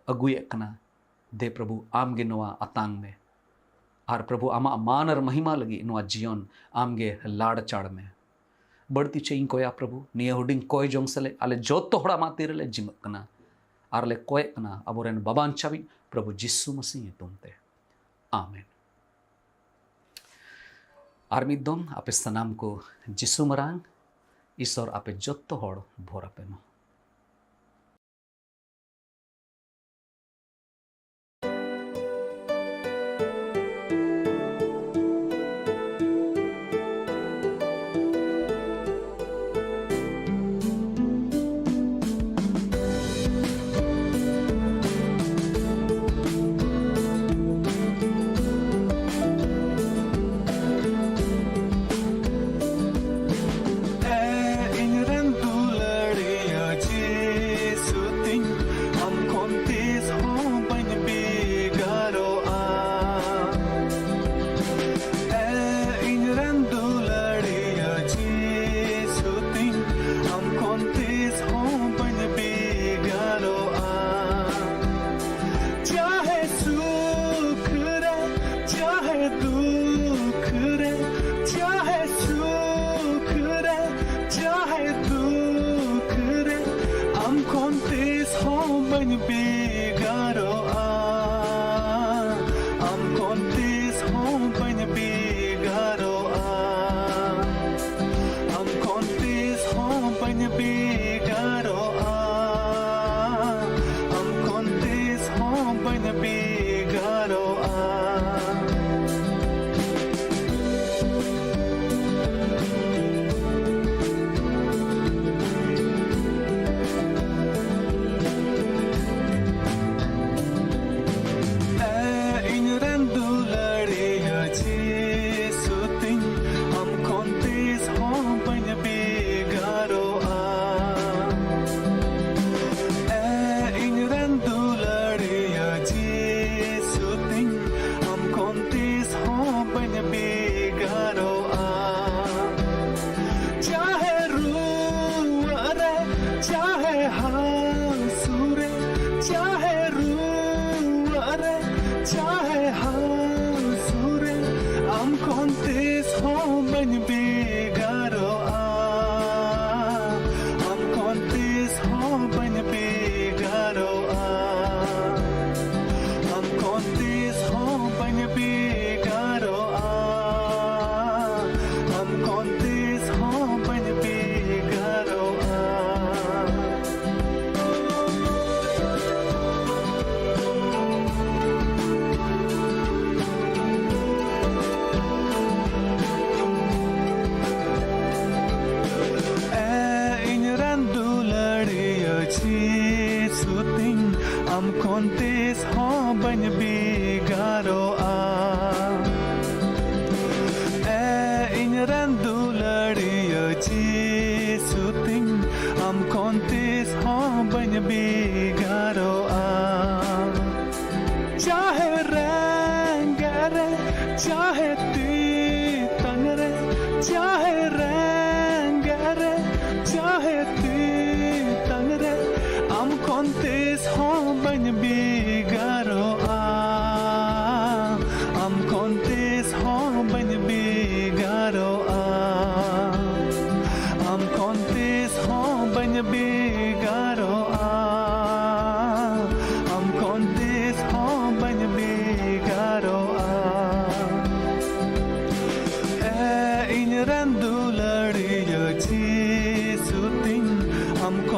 ᱟᱹᱜᱩᱭᱮᱫ ᱠᱟᱱᱟ᱾ ᱫᱮ ᱯᱨᱚᱵᱷᱩ, ᱟᱢ ᱜᱮ ᱱᱚᱣᱟ ᱟᱛᱟᱝ ᱢᱮ᱾ ᱟᱨ ᱯᱨᱚᱵᱷᱩ, ᱟᱢᱟᱜ ᱢᱟᱱ ᱟᱨ ᱢᱚᱦᱤᱢᱟ ᱞᱟᱹᱜᱤᱫ ᱱᱚᱣᱟ ᱡᱤᱭᱚᱱ ᱟᱢ ᱜᱮ ᱞᱟᱲ ᱪᱟᱲ ᱢᱮ᱾ ᱵᱟᱹᱲᱛᱤ ᱪᱮᱫ ᱤᱧ ᱠᱚᱭᱟ ᱯᱨᱚᱵᱷᱩ, ᱱᱤᱭᱟᱹ ᱦᱩᱰᱤᱧ ᱠᱚᱭ ᱡᱚᱝ ᱥᱮᱞᱮᱫ ᱟᱞᱮ ᱡᱚᱛᱚ ᱦᱚᱲ ᱟᱢᱟᱜ ᱛᱤ ᱨᱮᱞᱮ ᱡᱤᱢᱟᱹᱜ ᱠᱟᱱᱟ᱾ ᱟᱨ ᱞᱮ ᱠᱚᱭᱮᱜ ᱠᱟᱱᱟ ᱟᱵᱚᱨᱮᱱ ᱵᱟᱵᱟᱧᱪᱟᱣᱤᱡ ᱯᱨᱚᱵᱷᱩ ᱡᱤᱥᱩ ᱢᱟᱹᱥᱤ ᱧᱩᱛᱩᱢ ᱛᱮ᱾ ᱟᱢᱮᱱ᱾ ᱟᱨ ᱢᱤᱫ ᱫᱚᱢ ᱟᱯᱮ ᱥᱟᱱᱟᱢ ᱠᱚ ᱡᱤᱥᱩ ᱢᱟᱨᱟᱝ ᱤᱥᱚᱨ ᱟᱯᱮ ᱡᱚᱛᱚ ᱦᱚᱲ ᱵᱷᱚᱨ ᱟᱯᱮ ᱢᱟ᱾ ᱵᱷᱮᱜᱟᱨᱚᱜᱼᱟ, ᱟᱢ ᱠᱷᱚᱱ ᱛᱤᱥ ᱦᱚᱸ ᱵᱟᱹᱧ ᱵᱷᱮᱜᱟᱨᱚᱜᱼᱟ, ᱟᱢ ᱠᱷᱚᱱ ᱛᱤᱥ ᱦᱚᱸ ᱵᱟᱹᱧ ᱵᱷᱮᱜᱟᱨᱚᱜᱼᱟ, ᱟᱢ ᱠᱷᱚᱱ ᱛᱤᱥ ᱦᱚᱸ ᱵᱟᱹᱧ ᱵᱷᱮᱜᱟᱨᱚᱜᱼᱟ᱾ ᱮ ᱤᱧ ᱨᱮᱱ ᱫᱩᱞᱟᱹᱲᱤᱭᱟᱹ ᱡᱤᱥᱩ ᱛᱤᱧ, ᱟᱢ ᱠᱷᱚᱱ ᱛᱤᱥ ᱦᱚᱸ ᱵᱟᱹᱧ ᱵᱷᱮᱜᱟᱨᱚᱜᱼᱟ᱾ ᱮ ᱤᱧ ᱨᱮᱱ ᱫᱩᱞᱟᱹᱲᱤᱭᱟᱹ ᱡᱤᱥᱩ ᱛᱤᱧ, ᱟᱢ ᱠᱷᱚᱱ ᱛᱤᱥ ᱦᱚᱸ ᱵᱟᱹᱧ ᱵᱷᱮᱜᱟᱨᱚᱜᱼᱟ᱾ ᱪᱟᱦᱮ ᱨᱩᱣᱟᱹᱜ ᱨᱮ, ᱪᱟᱦᱮ ᱦᱟᱹᱥᱩ ᱨᱮ, ᱪᱟᱦᱮ ᱨᱩᱣᱟᱹᱜ ᱨᱮ, ᱪᱟᱦᱮ ᱦᱟᱹᱥᱩ ᱨᱮ, ᱟᱢ ᱠᱷᱚᱱ ᱛᱤᱥ ᱦᱚᱸ ᱵᱟᱹᱧ ᱵᱷᱮᱜᱟᱨᱚᱜᱼᱟ, ᱟᱢ ᱠᱷᱚᱱ ᱛᱤᱥ ᱦᱚᱸ ᱵᱟᱹᱧ ᱵᱷᱮᱜᱟᱨᱚᱜᱼᱟ, ᱟᱢ ᱠᱷᱚᱱ ᱛᱤᱥ ᱦᱚᱸ ᱵᱟᱹᱧ ᱵᱷᱮᱜᱟᱨᱚᱜᱼᱟ, ᱟᱢ ᱠᱷᱚᱱ ᱛᱤᱥ ᱦᱚᱸ ᱵᱟᱹᱧ ᱵᱷᱮᱜᱟᱨᱚᱜᱼᱟ᱾ ᱮ ᱤᱧ ᱨᱮᱱ ᱫᱩᱞᱟᱹᱲᱤᱭᱟᱹ ᱡᱤᱥᱩ ᱛᱤᱧ, ᱟᱢ ᱠᱷᱚᱱ ᱛᱤᱥ ᱦᱚᱸ ᱵᱟᱹᱧ ᱵᱷᱮᱜᱟᱨᱚᱜᱼᱟ᱾ ᱮ ᱤᱧ ᱨᱮᱱ ᱫᱩᱞᱟᱹᱲᱤᱭᱟᱹ ᱡᱤᱥᱩ ᱛᱤᱧ, ᱟᱢ ᱠᱷᱚᱱ ᱛᱤᱥ ᱦᱚᱸ ᱵᱟᱹᱧ ᱵᱷᱮᱜᱟᱨᱚᱜᱼᱟ᱾ ᱪᱟᱦᱮ ᱨᱮᱸᱜᱮᱡ ᱨᱮ, ᱪᱟᱦᱮ ᱛᱮᱛᱟᱝ ᱨᱮ, ᱪᱟᱦᱮ ᱨᱮᱸᱜᱮᱡ ᱨᱮ, ᱪᱟᱦᱮ ᱛᱮᱛᱟᱝ ᱨᱮ, ᱟᱢ ᱠᱷᱚᱱ ᱛᱤᱥ ᱦᱚᱸ ᱵᱟᱹᱧ ᱵᱷᱮᱜᱟᱨᱚᱜᱼᱟ, ᱟᱢ ᱠᱷᱚᱱ ᱛᱤᱥ ᱦᱚᱸ ᱵᱟᱹᱧ ᱵᱷᱮᱜᱟᱨᱚᱜᱼᱟ, ᱟᱢ ᱠᱷᱚᱱ ᱛᱤᱥ ᱦᱚᱸ ᱵᱟᱹᱧ ᱵᱷᱮᱜᱟᱨᱚᱜᱼᱟ᱾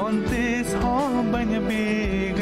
ᱚᱱᱛᱤᱥ ᱦᱚᱸ ᱵᱟᱹᱧ ᱵᱤᱜ